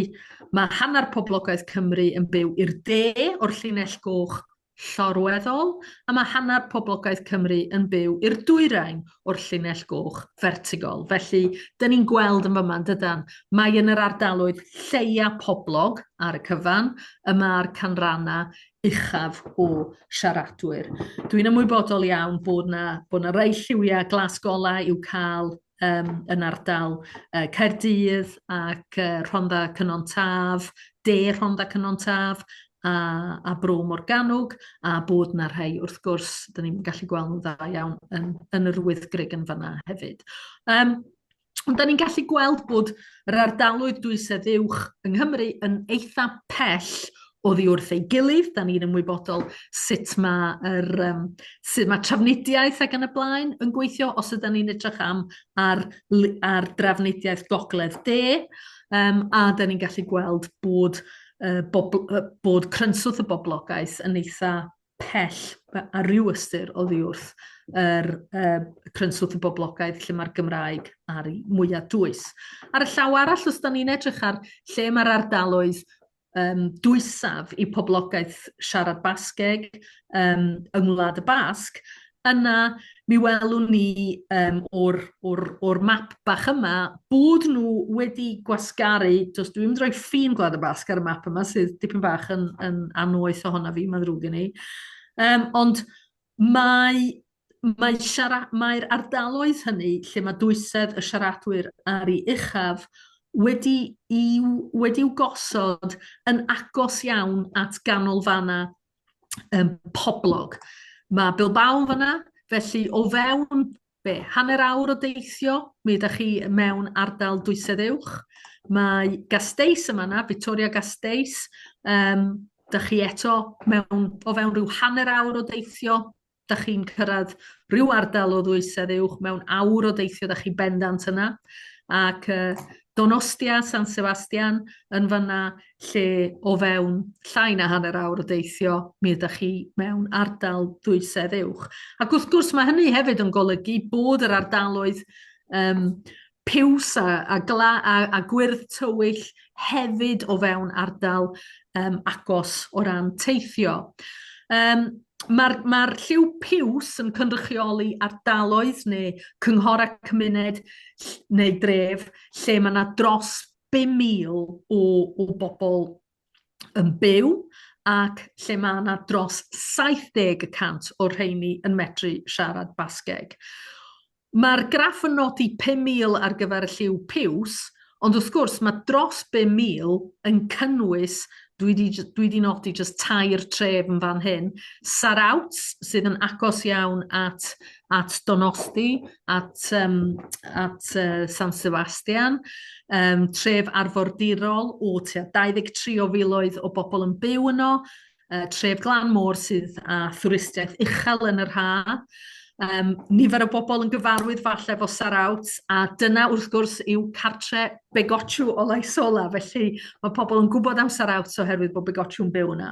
mae hanner poblogaeth Cymru yn byw i'r de o'r llinell goch llorweddol, a mae hanner poblogaeth Cymru yn byw i'r dwyrain o'r llinell goch fertigol. Felly, dyn ni'n gweld yn fyma, dydan, mae yn yr ardaloedd lleia poblog ar y cyfan, y mae'r canrannau uchaf o siaradwyr. Dwi'n ymwybodol iawn bod na, bod na rai lliwiau glas golau i'w cael yn ardal Caerdydd ac Rhondda Cynon Taf, De Rhondda Cynon Taf a, a Bro Morgannwg, a bod na rhai, wrth gwrs, dyn ni'n gallu gweld nhw'n dda iawn yn, yn yr Wyddgrug yn fanna hefyd. Ond da ni'n gallu gweld bod yr ardaloedd dwysedd uwch yng Nghymru yn eitha pell oddi wrth ei gilydd. Da ni'n ymwybodol sut mae, yr, sut mae trafnidiaeth ac yn y blaen yn gweithio os ydyn ni'n edrych am ar, ar drafnidiaeth gogledd de. A da ni'n gallu gweld bod, bobl, bod crynswth y boblogaeth yn eitha pell ar ryw ystyr oddi wrth yr crynswth y boblogaeth lle mae'r Gymraeg ar ei mwyaf dwys. Ar y llaw arall, os da ni'n edrych ar lle mae'r ardaloedd dwysaf i poblogaeth siarad Basgeg yng Ngwlad y Basg, yna mi welwn ni o'r, or, or map bach yma bod nhw wedi gwasgaru, does dwi'n mynd rhoi ffin Gwlad y Basg ar y map yma sydd dipyn bach yn, yn annoeth ohono fi, mae'n ddrwg gen i. Ond mae mae siara- mae'r ardaloedd hynny lle mae dwysedd y siaradwyr ar ei uchaf wedi i'w, wedi'w gosod yn agos iawn at ganolfannau poblog. Mae Bilbao yn fanna, felly o fewn be, hanner awr o deithio, mi ydych chi mewn ardal dwysedd uwch. Mae Gasteiz yma na, Vitoria Gasteiz, dych chi eto mewn, o fewn rhyw hanner awr o deithio, dych chi'n cyrraedd rhyw ardal o ddwysedd uwch mewn awr o deithio, dych chi bendant yna. Ac Donostia, San Sebastian yn fanna, lle o fewn llai na hanner awr o deithio, mi ydych chi mewn ardal ddwysedd uwch. Ac wrth gwrs mae hynny hefyd yn golygu bod yr ardaloedd piws a, a, gla, a, a gwyrdd tywyll hefyd o fewn ardal agos o ran teithio. Mae'r ma lliw piws yn cynrychioli ardaloedd neu cynghorau cymuned neu dref lle mae yna dros 5,000 o bobl yn byw ac lle mae yna dros 70% o'r rheini yn medru siarad Basgeg. Mae'r graff yn nodi 5,000 ar gyfer y lliw piws, ond wrth gwrs mae dros 5,000 yn cynnwys, dwi di, dwi di nodi jyst tair tref yn fan hyn, Sarautz, sydd yn agos iawn at, at Donosti, at, at San Sebastian, tref arfordirol o tua 23 o filoedd o bobl yn byw yno, tref glan môr sydd â thwristiaeth uchel yn yr ha. Nifer o bobl yn gyfarwydd falle efo Saraut, a dyna wrth gwrs yw cartre Begotxu Olaizola, felly mae pobl yn gwybod am Saraut oherwydd bod Begotxu'n byw yna.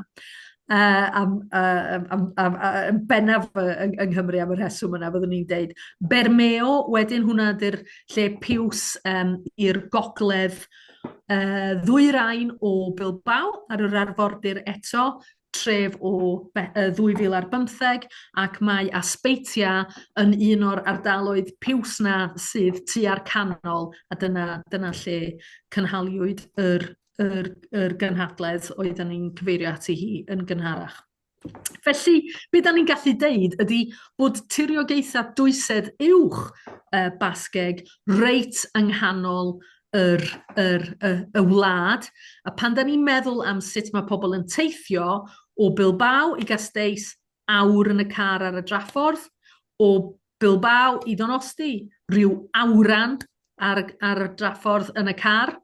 Am, am, am, am, bennaf yng, yng Nghymru am y rheswm yna, fyddwn ni'n deud. Bermeo, wedyn hwnna ydy'r lle piws i'r gogledd ddwyrain o Bilbao ar yr arfordir eto. tref o 2015 ac mae Azpeitia yn un o'r ardaloedd piws 'na sydd tua'r canol a dyna, dyna lle cynhaliwyd yr, yr, yr gynhadledd oedden ni'n cyfeirio ati hi yn gynharach. Felly, be da ni'n gallu deud ydy bod tiriogaethau dwysedd uwch Basgeg reit yng nghanol yr, yr, y, y wlad, a pan da ni'n meddwl am sut mae pobl yn teithio o Bilbao i Gasteiz, awr yn y car ar y draffordd, o Bilbao i Donosti, rhyw awran ar, ar y draffordd yn y car,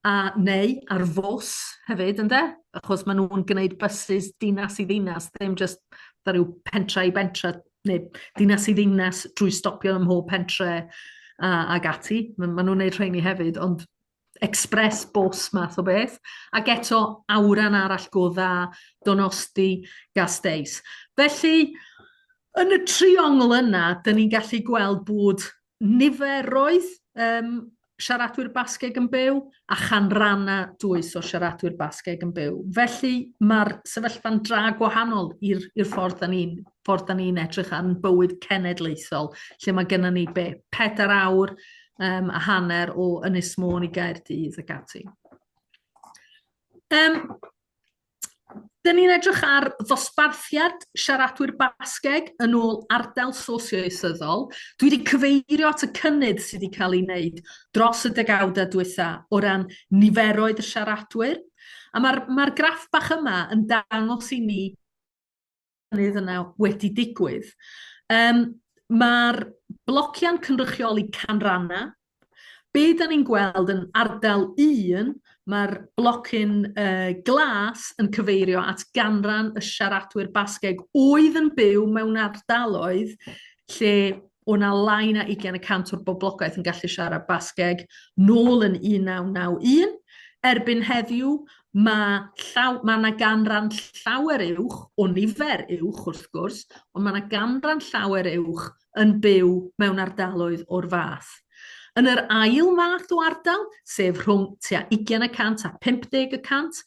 a neu ar fws hefyd, ynde? Achos maen nhw'n gwneud buses dinas i ddinas, ddim jyst fatha rhyw pentra i bentra, neu dinas i ddinas drwy stopio ym mhob pentre a, ag ati. Maen ma nhw'n gwneud rheini hefyd, ond express bus math o beth. Ac eto, awran arall go dda, Donosti, Gasteiz. Felly, yn y triongl yna, dyn ni'n gallu gweld bod niferoedd um, siaradwyr Basgeg yn byw a chanrannau dwys o siaradwyr Basgeg yn byw. Felly mae'r sefyllfa'n dra gwahanol i'r ffordd da ni'n ffordd da ni'n edrych ar bywyd cenedlaethol, lle mae gennym ni be, 4 awr a hanner o Ynys Môn i Gaerdydd ac ati. Dyn ni'n edrych ar ddosbarthiad siaradwyr Basgeg yn ôl ardal sosioieithyddol. Dwi wedi cyfeirio at y cynnydd sydd wedi cael ei wneud dros y degawdau diwetha o ran niferoedd y siaradwyr. A mae'r mae graff bach yma yn dangos i ni cynnydd yna wedi digwydd. Mae'r blociau'n cynrychioli canrannau. Be da ni'n gweld yn ardal 1, mae'r blocyn glas yn cyfeirio at ganran y siaradwyr Basgeg oedd yn byw mewn ardaloedd lle o na lai na 20% o'r boblogaeth yn gallu siarad Basgeg nôl yn 1991. Erbyn heddiw, mae llaw, mae 'na ganran llawer uwch, o nifer uwch wrth gwrs, ond mae 'na ganran llawer uwch yn byw mewn ardaloedd o'r fath. Yn yr ail math o ardal, sef rhwng tua 20% a 50%,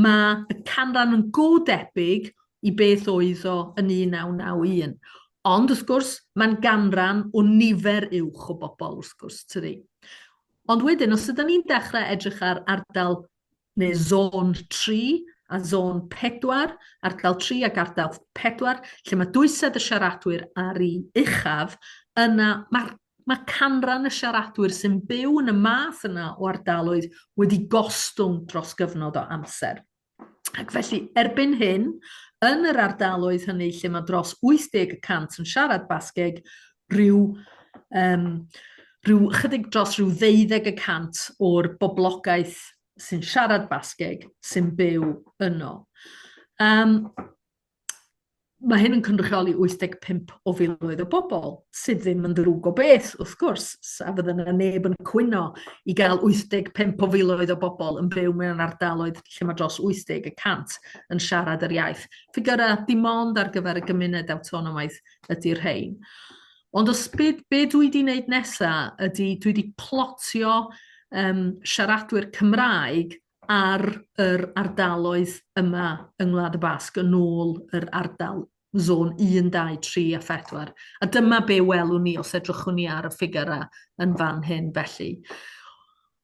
mae y canran yn go debyg i beth oedd o yn 1991. Ond wrth gwrs, mae'n ganran o nifer uwch o bobl wrth gwrs, tydi? Ond wedyn, os ydyn ni'n dechrau edrych ar ardal neu zôn 3 a zôn 4, ardal 3 ac ardal 4, lle mae dwysedd y siaradwyr ar ei uchaf, yna mae, mae canran y siaradwyr sy'n byw yn y math yna o ardaloedd wedi gostwng dros gyfnod o amser. Ac felly, erbyn hyn, yn yr ardaloedd hynny lle mae dros 80 y cant yn siarad Basgeg, rhyw, um, rhyw chydig dros rhyw 12 y cant o'r boblogaeth sy'n siarad Basgeg sy'n byw yno. Mae hyn yn cynrychioli 85 o filoedd o bobl, sydd ddim yn ddrwg o beth, wrth gwrs, a fydda yna neb yn cwyno i gael 85 o filoedd o bobl yn byw mewn ardaloedd lle mae dros 80 y cant yn siarad yr iaith. Ffigyrau dim ond ar gyfer y gymuned awtonomaidd ydy'r rhain. Ond os be, be dwi wedi wneud nesaf ydy dwi wedi plotio siaradwyr Cymraeg ar yr ardaloedd yma yng Ngwlad y Basg yn ôl yr ardal zôn 1, 2, 3 a 4. A dyma be welwn ni os edrychwn ni ar y ffigurau yn fan hyn felly.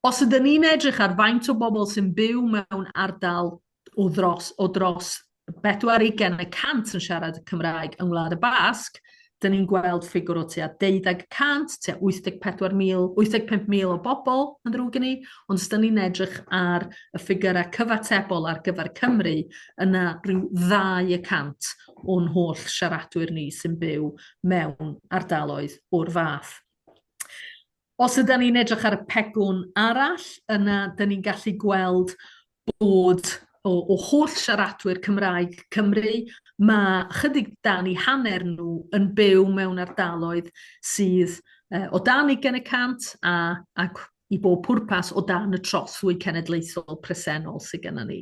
Os ydyn ni'n edrych ar faint o bobl sy'n byw mewn ardal o dros, o dros 40% yn siarad Cymraeg yng Ngwlad y Basg, dyn ni'n gweld ffigwr o tua 12%, tua 84,000, 85,000 o bobl yn ddrwg gen i, ond os dyn ni'n edrych ar y ffigurau cyfatebol ar gyfer Cymru, yna rhyw 2% o'n holl siaradwyr ni sy'n byw mewn ardaloedd o'r fath. Os ydyn ni'n edrych ar y pegwn arall, yna dyn ni'n gallu gweld bod o holl siaradwyr Cymraeg Cymru, mae chydig dan i hanner nhw yn byw mewn ardaloedd sydd o dan 20% ac i bob pwrpas o dan y trothwy cenedlaethol presennol sydd gennym ni.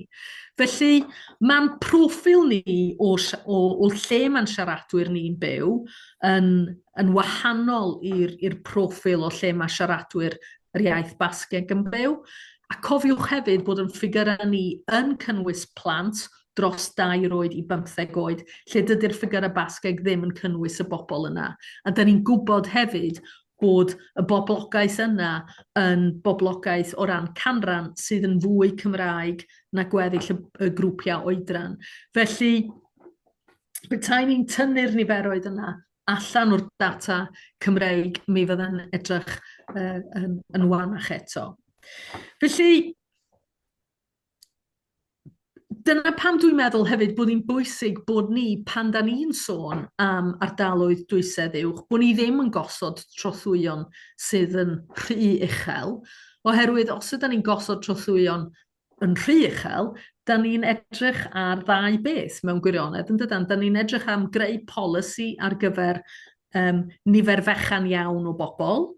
Felly, mae'n proffil ni o, o, o lle mae'n siaradwyr ni'n byw yn, yn wahanol i'r proffil o lle mae siaradwyr yr iaith Basgeg yn byw. A cofiwch hefyd bod yn ffigurau ni yn cynnwys plant dros dair oed i bymtheg oed, lle dydy'r ffigyrau Basgeg ddim yn cynnwys y bobl yna. A da ni'n gwybod hefyd bod y boblogaeth yna yn boblogaeth o ran canran sydd yn fwy Cymraeg na gweddill y, y grwpiau oedran. Felly, petai ni'n tynnu'r niferoedd yna allan o'r data Cymreig, mi fydda'n edrych uh, yn, yn wanach eto. Felly, dyna pam dwi'n meddwl hefyd bod hi'n bwysig bod ni, pan da ni'n sôn am ardaloedd dwysedd uwch, bod ni ddim yn gosod trothwyon sydd yn rhy uchel, oherwydd os ydyn ni'n gosod trothwyon yn rhy uchel, da ni'n edrych ar ddau beth mewn gwirionedd, yn dydan? Da ni'n edrych am greu polisi ar gyfer um, nifer fechan iawn o bobl,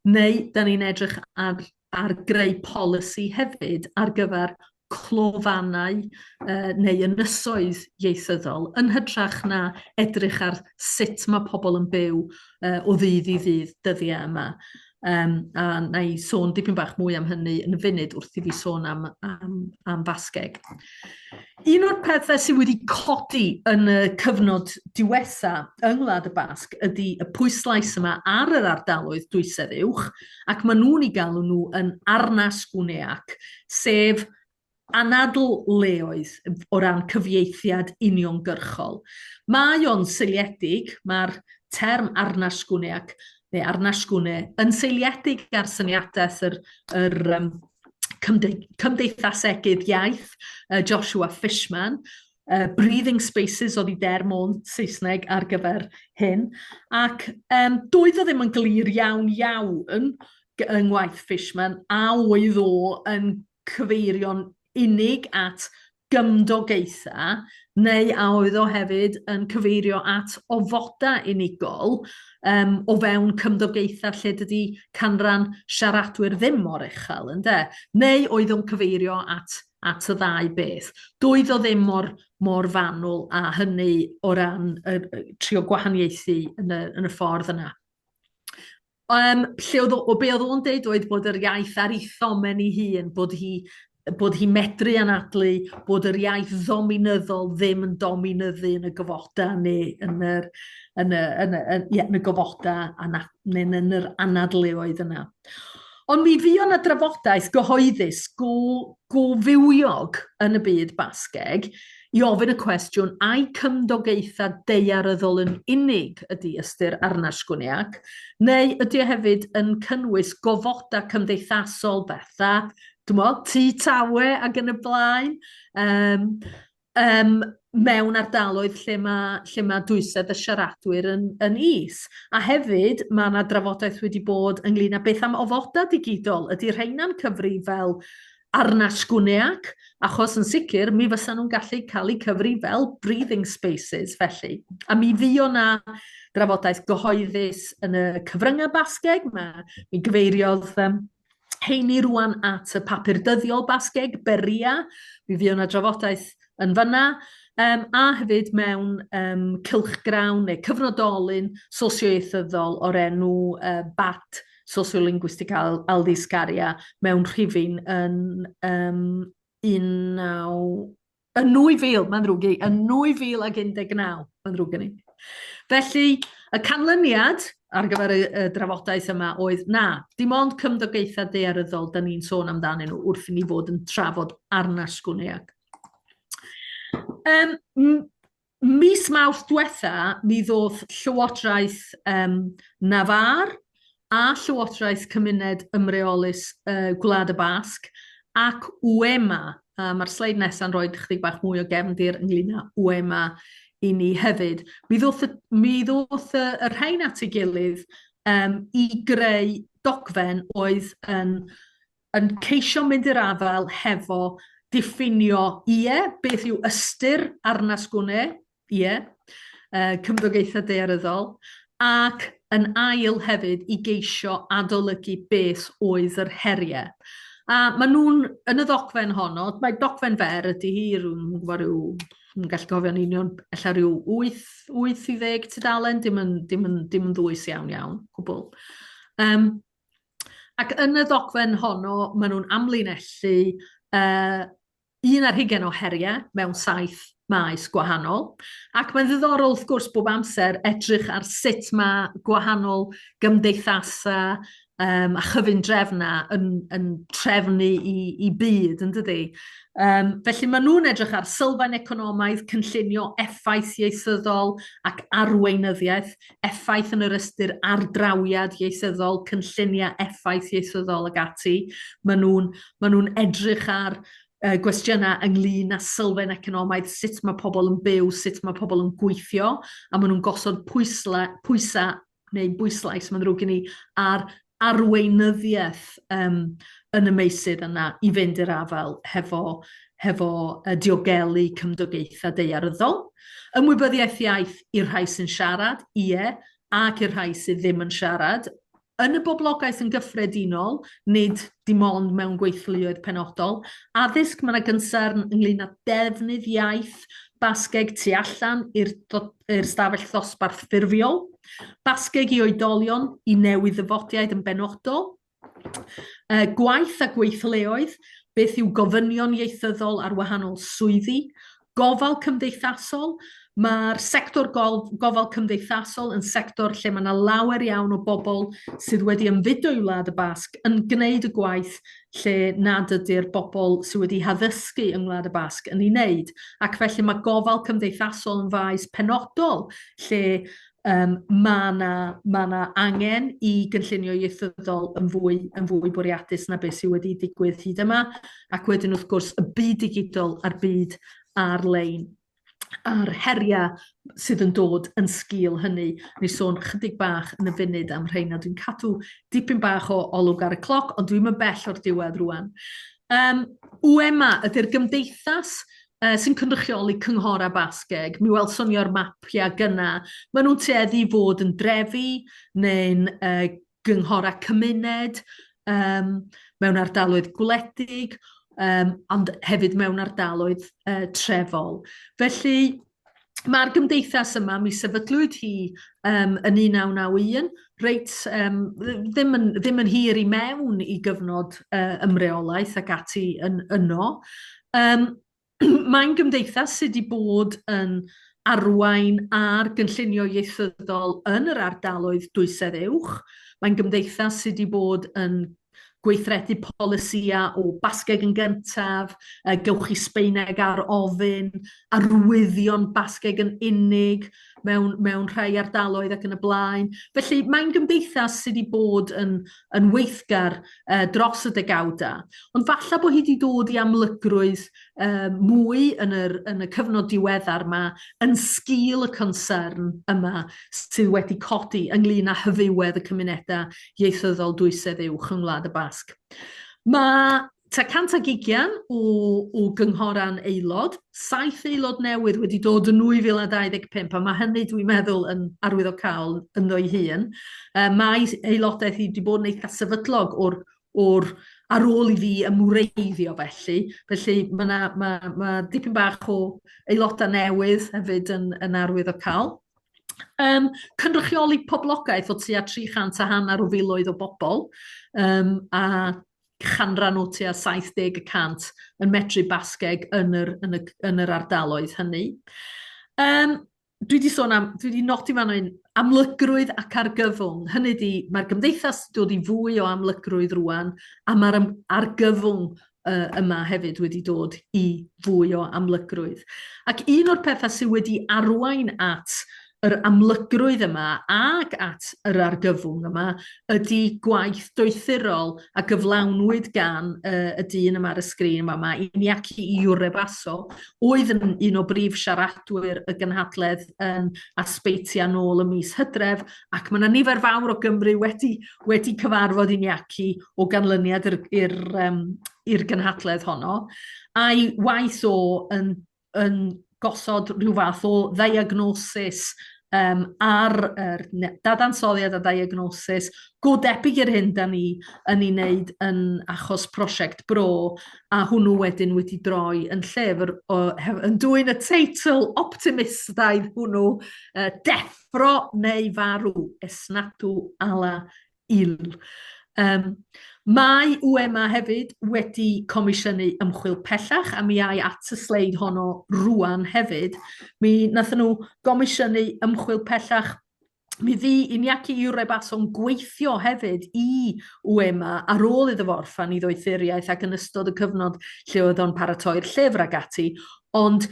neu da ni'n edrych ar, ar greu polisi hefyd ar gyfer clofannau uh, neu ynysoedd ieithyddol, yn hytrach na edrych ar sut mae pobl yn byw uh, o ddydd i ddydd dyddiau yma. Um, a na i sôn dipyn bach mwy am hynny yn y funud wrth i fi sôn am, am, am Fasgeg. Un o'r pethau sydd wedi codi yn y cyfnod diwetha yng Ngwlad y Basg ydy y pwyslais yma ar yr ardaloedd dwysedd uwch, ac maen nhw'n ei galw nhw yn arnas gwneac, sef anadl leoedd o ran cyfieithiad uniongyrchol. Mae o'n seiliedig, mae'r term arnasgwneac neu arnasgwne yn seiliedig ar syniadaeth yr, yr um, cymdeithasegydd iaith uh, Joshua Fishman, uh, breathing spaces oedd i derm o'n Saesneg ar gyfer hyn, ac um, doedd o ddim yn glir iawn iawn yng ngwaith Fishman a oedd o yn cyfeirio'n unig at gymdogaethau, neu a oedd o hefyd yn cyfeirio at ofodau unigol um, o fewn cymdogaethau lle dydy canran siaradwyr ddim mor uchel, ynde? Neu oedd o'n cyfeirio at, at y ddau beth. Doedd o ddim mor, mor fanwl a hynny o ran y, y, trio gwahaniaethu yn y, yn y ffordd yna. Um, lle oedd o, o be oedd o'n deud oedd bod yr iaith ar ei thomen ei hun, bod hi bod hi medru anadlu, bod yr iaith ddominyddol ddim yn dominyddu yn y gofodau neu yn yr, yn y, yn y, yn, ie, yn y gofodau neu yn yr anadleoedd yna. Ond mi fuo 'na drafodaeth gyhoeddus go, go fywiog yn y byd Basgeg i ofyn y cwestiwn ai cymdogaethau daearyddol yn unig ydy ystyr Arnasgwniac, neu ydy o hefyd yn cynnwys gofodau cymdeithasol fatha, dwi'mod, Tŷ Tawe ac yn y blaen. Um, um, mewn ardaloedd lle mae, lle mae dwysedd y siaradwyr yn, yn is. A hefyd, mae yna drafodaeth wedi bod ynglyn â beth am ofodau digidol. Ydy rheina'n cyfri fel arnasgwneac? Achos yn sicr, mi fysa nhw'n gallu cael eu cyfri fel breathing spaces, felly. A mi fuo na drafodaeth gyhoeddus yn y cyfryngau Basgeg. Mae, mi gyfeiriodd um, heini rwan at y papur dyddiol Basgeg, Berria. Mi fuo 'na drafodaeth yn fanna. Um, a hefyd mewn um, cylchgrawn neu cyfnodolyn sosioieithyddol o'r enw uh, BAT, Sociolinguistic Aldizkaria, mewn rhifyn yn um, 19... Yn 2000, mae'n ddrwg i, yn 2019, mae'n ddrwg gen i. Felly, y canlyniad ar gyfer y, y drafodaeth yma oedd na, dim ond cymdogaethau daearyddol da ni'n sôn amdanyn nhw wrth i ni fod yn trafod arnasgwniag. Um, Mis Mawrth dwetha, mi ddoth Llywodraeth um, Nafar a Llywodraeth Cymuned Ymreolus uh, Gwlad y Basg ac UEMA. Uh, Mae'r sleid nesaf yn rhoi chydig bach mwy o gefndir ynglyn â UEMA i ni hefyd. Mi ddoth, y, mi ddoth y, y rhain at ei gilydd um, i greu dogfen oedd yn yn ceisio mynd i'r afael hefo diffinio, ie, beth yw ystyr arnasgwne, ie, uh, cymdogaethau daearyddol, ac yn ail hefyd i geisio adolygu beth oedd yr heriau. A maen nhw'n, yn y ddogfen honno, mae dogfen fer ydy hi, rwy'n gwybod rhyw, yn gallu gofio'n union, ella rhyw 8, 8 i 10 tudalen, dim yn, dim yn, dim yn ddwys iawn iawn, gwbl. Um, Ac yn y ddogfen honno, maen nhw'n amlinellu uh, Un ar hugain o heriau mewn saith maes gwahanol, ac mae'n ddiddorol wrth gwrs bob amser edrych ar sut mae gwahanol gymdeithasau a chyfundrefnau yn trefnu i byd, yn dydi? Felly maen nhw'n edrych ar sylfaen economaidd, cynllunio effaith ieithyddol ac arweinyddiaeth, effaith yn yr ystyr ardrawiad ieithyddol, cynlluniau effaith ieithyddol ac ati. Maen nhw'n maen nhw'n edrych ar gwestiynau ynglyn â sylfaen economaidd, sut mae pobl yn byw, sut mae pobl yn gweithio, a maen nhw'n gosod pwysle, pwysau neu bwyslais, mae'n ddrwg gen i, ar arweinyddiaeth yn y meysydd yna i fynd i'r afael hefo, hefo diogelu cymdogaethau daearyddol. Ymwybyddiaeth iaith i'r rhai sy'n siarad, ie, ac i'r rhai sydd ddim yn siarad. Yn y boblogaeth yn gyffredinol, nid dim ond mewn gweithluoedd penodol. Addysg, mae yna gynsern ynglyn â defnydd iaith Basgeg tu allan i'r stafell ddosbarth ffurfiol. Basgeg i oedolion, i newydd-ddyfodiaid yn benodol. Gwaith a gweithleoedd, beth yw gofynion ieithyddol ar wahanol swyddi. Gofal cymdeithasol, mae'r sector gofal cymdeithasol yn sector lle mae yna lawer iawn o bobl sydd wedi ymfudo i Wlad y Basg yn gwneud y gwaith lle nad ydy'r bobl sydd wedi haddysgu yng Ngwlad y Basg yn ei wneud. Ac felly mae gofal cymdeithasol yn faes penodol lle mae 'na ma' 'na angen i gynllunio ieithyddol yn fwy yn fwy bwriadus na beth sydd wedi digwydd hyd yma, ac wedyn wrth gwrs y byd digidol a'r byd ar-lein a'r heriau sydd yn dod yn sgil hynny. Ni sôn chydig bach yn y funud am rheina. Dwi'n cadw dipyn bach o olwg ar y cloc, ond dwi'm yn bell o'r diwedd rwan. UEMA ydy'r gymdeithas sy'n cynrychioli cynghorau Basgeg. Mi welson ni o'r mapiau gynna. Maen nhw'n tueddu i fod yn drefi neu'n gynghorau cymuned mewn ardaloedd gwledig, ond hefyd mewn ardaloedd trefol. Felly, mae'r gymdeithas yma, mi sefydlwyd hi yn 1991, reit ddim yn, ddim yn hir i mewn i gyfnod ymreolaeth ac ati yn yno. Mae'n gymdeithas sydd wedi bod yn arwain ar gynllunio ieithyddol yn yr ardaloedd dwysedd uwch. Mae'n gymdeithas sydd wedi bod yn gweithredu polisïau o Basgeg yn gyntaf, gewch chi Sbaeneg ar ofyn, arwyddion Basgeg yn unig mewn, mewn rhai ardaloedd ac yn y blaen. Felly mae'n gymdeithas sydd wedi bod yn, yn weithgar dros y degawdau. Ond falle bod hi wedi dod i amlygrwydd mwy yn yr, yn y cyfnod diweddar yma yn sgil y concern yma sydd wedi codi ynglyn â hyfywedd y cymunedau ieithyddol dwysedd uwch yng Ngwlad y Basg. Mae tua 120 o gynghorau'n aelod, 7 aelod newydd wedi dod yn 2025, a mae hynny dwi'n meddwl yn arwyddocaol ynddo'i hun. Mae aelodaeth i wedi bod yn eitha sefydlog o'r o'r ar ôl i fi ymwreiddio felly. Felly mae 'na ma' ma' dipyn bach o aelodau newydd hefyd yn yn arwyddocaol. Cynrychioli poblogaeth o tua 300 a hanner o filoedd o bobl, a chanran o tua 70 y cant yn medru Basgeg yn yr yn y yn yr ardaloedd hynny. Dwi 'di sôn am, dwi 'di nodi fan hyn, amlygrwydd ac argyfwng. Hynny ydi, mae'r gymdeithas 'di dod i fwy o amlygrwydd rŵan, a mae'r argyfwng yma hefyd wedi dod i fwy o amlygrwydd. Ac un o'r pethau sydd wedi arwain at yr amlygrwydd yma ac at yr argyfwng yma ydy gwaith doethurol a gyflawnwyd gan y dyn yma ar y sgrin yma, mae Iñaki Yurrebaso, oedd yn un o brif siaradwyr y gynhadledd yn Azpeitia nôl ym mis Hydref, ac mae yna nifer fawr o Gymry wedi, wedi cyfarfod Iñaki o ganlyniad i'r gynhadledd honno, a'i waith o yn yn gosod rhyw fath o ddiagnosis ar yr dadansoddiad a diagnosis go debyg i'r hyn da ni yn ei wneud yn achos prosiect Bro, a hwnnw wedyn wedi droi yn llyfr o, yn dwyn y teitl optimistaidd hwnnw, Deffro neu Farw, Esnatu ala Il. Mae UEMA hefyd wedi comisiynu ymchwil pellach, a mi ai at y sleid honno rŵan hefyd. Mi wnaethon nhw gomisiynu ymchwil pellach. Mi fu Iñaki Yurrebaso'n gweithio hefyd i UEMA ar ôl iddo fo orffen ei ddoethuriaeth ac yn ystod y cyfnod lle oedd o'n paratoi'r llyfr ac ati, ond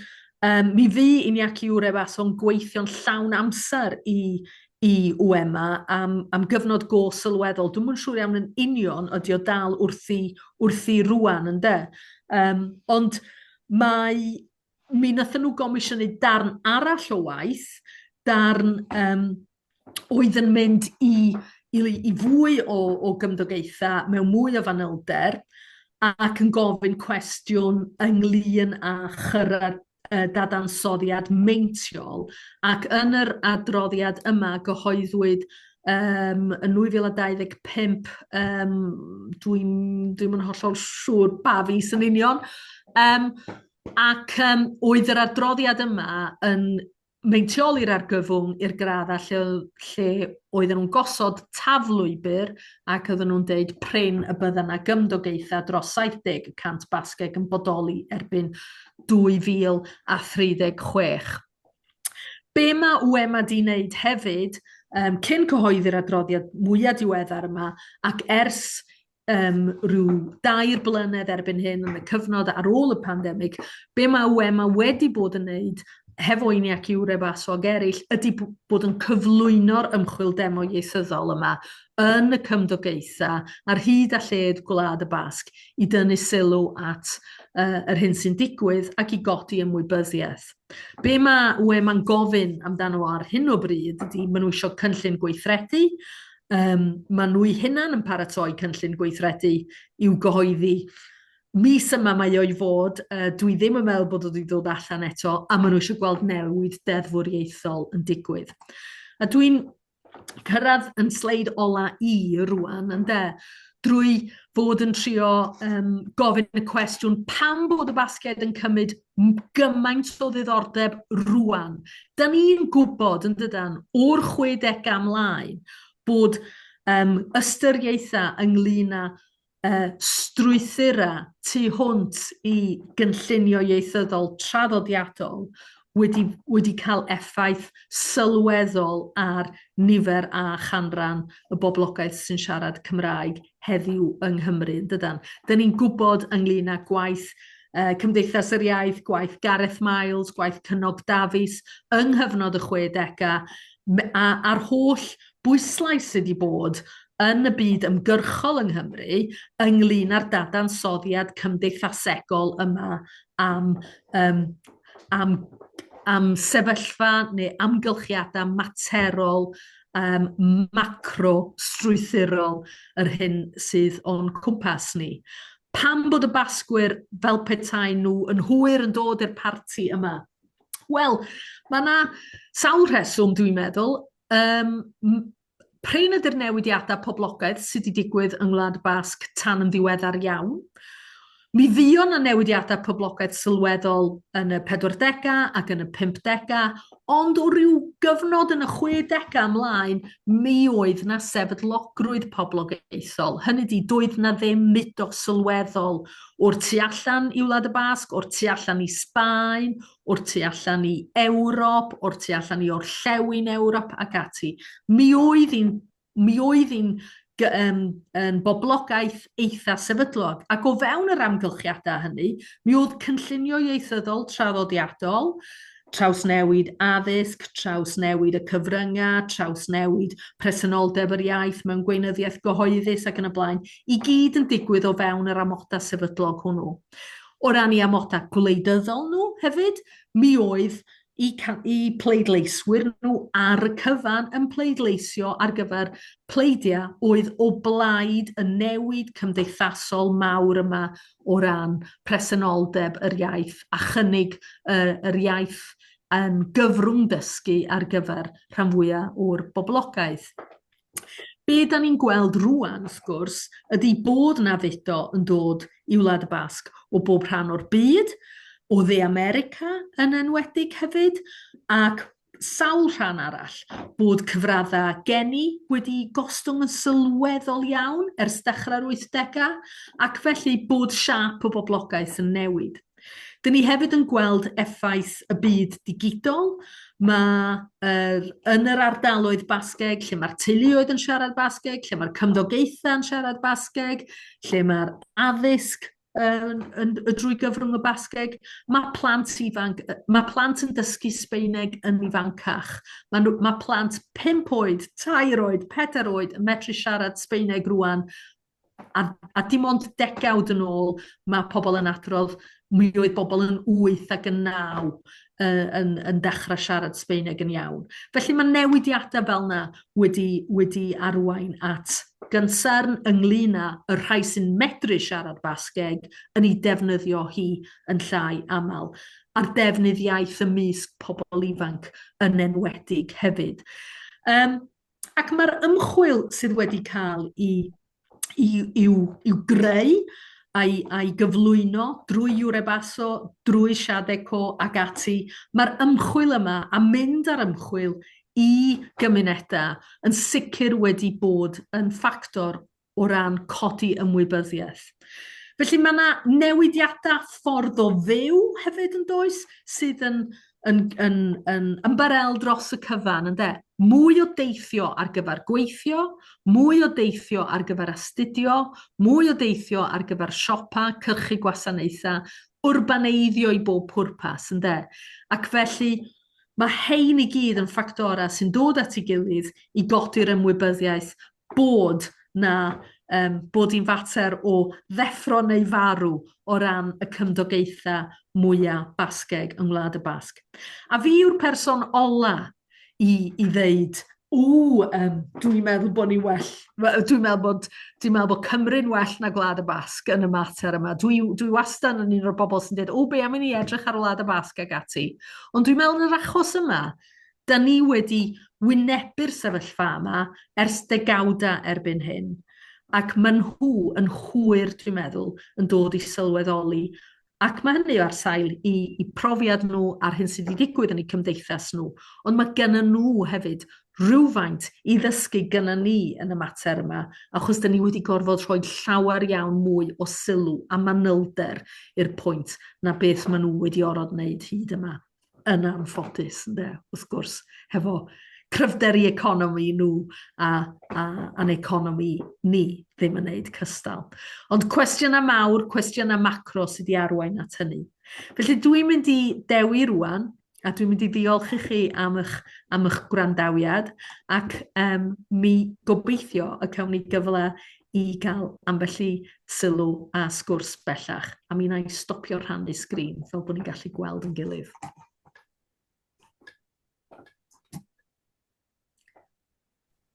mi fu Iñaki Yurrebaso'n gweithio'n llawn amser i i UEMA am am gyfnod go sylweddol. Dwi'm yn siŵr iawn yn union ydy o dal wrthi wrthi rŵan, ynde? Ond mae mi wnaethon nhw gomisiynu darn arall o waith, darn oedd yn mynd i i i fwy o o gymdogaethau mewn mwy o fanylder ac yn gofyn cwestiwn ynglyn â chyrraedd dadansoddiad meintiol, ac yn yr adroddiad yma gyhoeddwyd yn 2025, dwi'n dwi'm yn hollol siŵr ba fis yn union, ac oedd yr adroddiad yma yn meintioli'r argyfwng i'r graddau lle, lle oedden nhw'n gosod taflwybr ac oedden nhw'n deud prin y bydda 'na gymdogaethau dros 70 y cant Basgeg yn bodoli erbyn 2036. Be mae UEMA 'di wneud hefyd, cyn cyhoeddi'r adroddiad mwyaf diweddar yma ac ers rhyw dair blynedd erbyn hyn yn y cyfnod ar ôl y pandemig, be mae UEMA wedi bod yn wneud hefo Iñaki Yurrebaso ag eraill ydy bod yn cyflwyno'r ymchwil demo ieithyddol yma yn y cymdogaethau ar hyd a lled Gwlad y Basg i dynnu sylw at yr hyn sy'n digwydd ac i godi ymwybyddiaeth. Be mae UEMA'n gofyn amdano ar hyn o bryd ydy maen nhw eisiau cynllun gweithredu. Maen nhw'u hunain yn paratoi cynllun gweithredu i'w gyhoeddi. Mis yma mae o i fod, dwi ddim yn meddwl bod o wedi dod allan eto, a maen nhw eisiau gweld newid deddfwriaethol yn digwydd. A dwi'n cyrraedd yn sleid ola i rŵan, ynde, drwy fod yn trio gofyn y cwestiwn pam bod y Basgiaid yn cymryd gymaint o ddiddordeb rŵan. Da ni'n gwybod, yn dydan, o'r 60au ymlaen, bod ystyriaethau ynglyn â strwythurau tu hwnt i gynllunio ieithyddol traddodiadol wedi, wedi cael effaith sylweddol ar nifer a chanran y boblogaeth sy'n siarad Cymraeg heddiw yng Nghymru, yn dydan? Dyn ni'n gwybod ynglyn â gwaith Cymdeithas yr Iaith, gwaith Gareth Miles, gwaith Cynog Dafis yng nghyfnod y 60au, a'r holl bwyslais sydd wedi bod yn y byd ymgyrchol yng Nghymru ynglyn â'r dadansoddiad cymdeithasegol yma am, am, am sefyllfa neu amgylchiadau materol macro strwythurol yr hyn sydd o'n cwmpas ni. Pam bod y Basgwyr fel petai nhw yn hwyr yn dod i'r parti yma? Wel, mae yna sawl rheswm dwi'n meddwl. Prin ydy'r newidiadau poblogaidd sydd wedi digwydd yng Ngwlad y Basg tan yn ddiweddar iawn. Mi fuon 'na newidiadau poblogaidd sylweddol yn y 40au ac yn y 50au, ond o ryw gyfnod yn y 60au ymlaen, mi oedd 'na sefydlogrwydd poblogaethol. Hynny ydi, doedd 'na ddim mudo sylweddol o'r tu allan i Wlad y Basg, o'r tu allan i Sbaen, o'r tu allan i Ewrop, o'r tu allan i Orllewin Ewrop ac ati. Mi oedd hi'n Mi oedd hi'n yn boblogaeth eitha sefydlog, ac o fewn yr amgylchiadau hynny, mi oedd cynllunio ieithyddol traddodiadol, trawsnewid addysg, trawsnewid y cyfryngau, trawsnewid presenoldeb yr iaith mewn gweinyddiaeth gyhoeddus ac yn y blaen, i gyd yn digwydd o fewn yr amodau sefydlog hwnnw. O ran eu amodau gwleidyddol nhw hefyd, mi oedd eu pleidleiswyr nhw ar y cyfan yn pleidleisio ar gyfer pleidiau oedd o blaid y newid cymdeithasol mawr yma o ran presenoldeb yr iaith a chynnig yr iaith yn gyfrwng dysgu ar gyfer rhan fwyaf o'r boblogaeth. Be da ni'n gweld rŵan, wrth gwrs, ydy bod 'na fudo yn dod i Wlad y Basg o bob rhan o'r byd, o Dde America yn enwedig hefyd, ac sawl rhan arall, bod cyfraddau geni wedi gostwng yn sylweddol iawn ers dechrau'r 80au, ac felly bod siâp y boblogaeth yn newid. Dyn ni hefyd yn gweld effaith y byd digidol. Mae yr, yn yr ardaloedd Basgeg, lle mae'r teuluoedd yn siarad Basgeg, lle mae'r cymdogaethau yn siarad Basgeg, lle mae'r addysg yn, yn, drwy gyfrwng y Basgeg, mae plant ifanc, mae plant yn dysgu Sbeineg yn ifancach. Mae, nhw, mae plant 5 oed, 3 oed, 4 oed yn medru siarad Sbeineg rwan a, a dim ond degawd yn ôl mae pobl yn adrodd mi oedd bobl yn 8 ac yn 9 yn, yn dechrau siarad Sbeineg yn iawn. Felly mae newidiadau fel yna wedi, wedi arwain at gynsern ynglyn â y rhai sy'n medru siarad Basgeg yn ei defnyddio hi yn llai aml, a'r defnydd iaith ymysg pobl ifanc yn enwedig hefyd. Um, ac mae'r ymchwil sydd wedi cael ei, i, i'w, i'w greu a'i, a'i gyflwyno drwy Jurebaso, drwy Siadeco ac ati, mae'r ymchwil yma a mynd ar ymchwil i gymunedau yn sicr wedi bod yn ffactor o ran codi ymwybyddiaeth. Felly mae yna newidiadau ffordd o fyw hefyd yn does, sydd yn, yn, yn, yn ymbarel dros y cyfan, ynde? Mwy o deithio ar gyfer gweithio, mwy o deithio ar gyfer astudio, mwy o deithio ar gyfer siopa, cyrchu gwasanaethau, urbaneiddio i bob pwrpas, ynde? Ac felly mae hein i gyd yn ffactorau sy'n dod at ei gilydd i godi'r ymwybyddiaeth bod na um, bod hi'n fater o ddeffro neu farw o ran y cymdogaethau mwyaf Basgeg yng Ngwlad y Basg. A fi yw'r person ola i, i ddeud, ww, um, dwi'n meddwl bod ni well, dwi'n meddwl bod, dwi'n meddwl bod Cymru'n well na Gwlad y Basg yn y mater yma. Dwi, dwi wastad yn un o'r bobl sy'n dweud, o, be am i ni edrych ar Wlad y Basg ag ati. Ond dwi'n meddwl yn yr achos yma, Da ni wedi wynebu'r sefyllfa yma ers degawdau erbyn hyn, ac maen nhw yn hwyr, dwi'n meddwl, yn dod i sylweddoli, ac mae hynny ar sail i, i profiad nhw a'r hyn sydd wedi digwydd yn eu cymdeithas nhw, ond mae gennym nhw hefyd rhywfaint i ddysgu gynnon ni yn y mater yma, achos da ni wedi gorfod rhoi llawer iawn mwy o sylw a manylder i'r pwynt na beth maen nhw wedi orfod wneud hyd yma. yn anffodus, ynde, wrth gwrs, hefo cryfder i economi nhw a, a, a'n economi ni ddim yn neud cystal. Ond cwestiynau mawr, cwestiynau macro sydd wedi arwain at hynny. Felly dwi'n mynd i dewi rwan, a dwi'n mynd i ddiolch i chi am eich, am eich gwrandawiad, ac um, mi gobeithio y cawn ni gyfle i gael ambell i sylw a sgwrs bellach. A mi wna i stopio rhannu sgrin fel bod ni'n gallu gweld yn gilydd.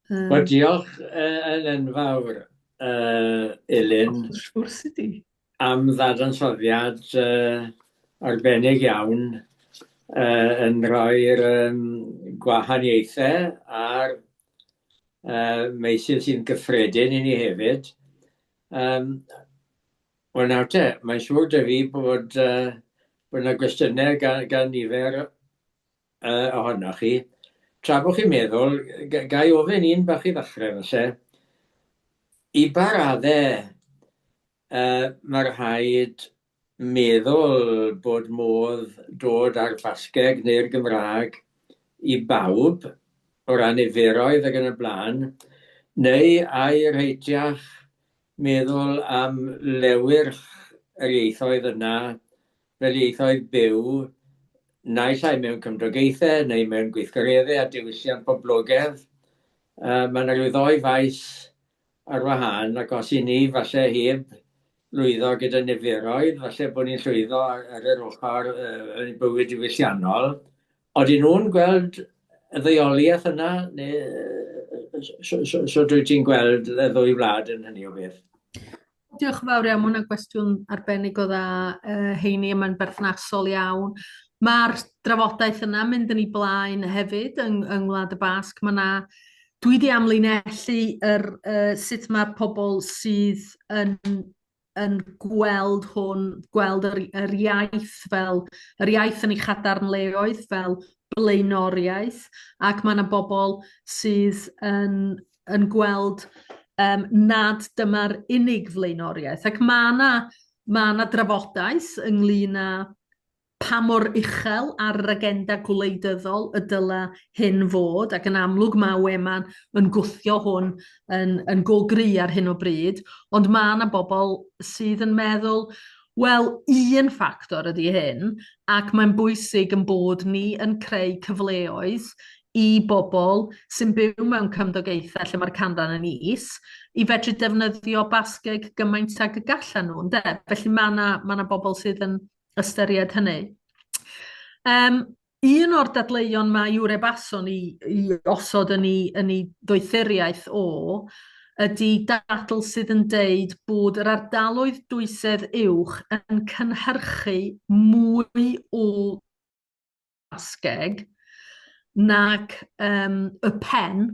Um, Wel, diolch yn enfawr, uh, Elin. Wrth i di. Am ddadansoddiad uh, arbennig iawn uh, yn rhoi'r um, gwahaniaethau a'r uh, meysydd sy'n gyffredin i ni hefyd. Um, Wel nawr te, mae'n siŵr dy fi bod, uh, bod yna gwestiynau gan, gan nifer uh, ohonoch chi. Tra bod chi'n meddwl, ga i ofyn un bach i ddechrau falle. I ba raddau uh, mae rhaid meddwl bod modd dod â'r Basgeg neu'r Gymraeg i bawb o ran niferoedd ac yn y blaen, neu ai rheitiach meddwl am lewyrch yr ieithoedd yna fel ieithoedd byw, naill ai mewn cymdogaethau neu mewn gweithgareddau a diwylliant poblogaidd. Uh, mae yna rhyw ddoi faes ar wahân, ac os i ni falle heb lwyddo gyda niferoedd, falle bod ni'n llwyddo ar, ar yr ochr uh, yn bywyd diwylliannol. Odyn nhw'n gweld y ddeuoliaeth yna, neu so, so, so dwi ti'n gweld y ddwy wlad yn hynny o beth? Diolch yn fawr iawn, mae hwnna'n gwestiwn arbennig o dda, uh, Heini, a mae'n berthnasol iawn. Mae'r drafodaeth yna mynd yn ei blaen hefyd yng, yng Ngwlad y Basg. Mae yna Dwi 'di amlinellu yr uh, sut mae pobl sydd yn, yn gweld hwn, gweld yr, yr iaith fel, yr iaith yn ei chadarnleoedd fel blaenoriaeth, ac mae yna bobl sydd yn, yn gweld um, nad dyma'r unig flaenoriaeth. Ac mae yna, mae yna drafodaeth ynglyn â pa mor uchel ar yr agenda gwleidyddol y dyle hyn fod, ac yn amlwg mae Weman yn gwthio hwn yn, yn go gry ar hyn o bryd, ond mae yna bobl sydd yn meddwl, wel, un ffactor ydy hyn, ac mae'n bwysig yn bod ni yn creu cyfleoedd i bobl sy'n byw mewn cymdogaethau lle mae'r canran yn is, i fedru defnyddio Basgeg gymaint ag y gallan nhw, ynde? Felly mae yna, mae yna bobl sydd yn ystyried hynny. Um, un o'r dadleuon mae Iwre Basson i, i osod yn ei, yn ei ddoethuriaeth o ydy dadl sydd yn deud bod yr ardaloedd dwysedd uwch yn cynhyrchu mwy o Basgeg nac um, y pen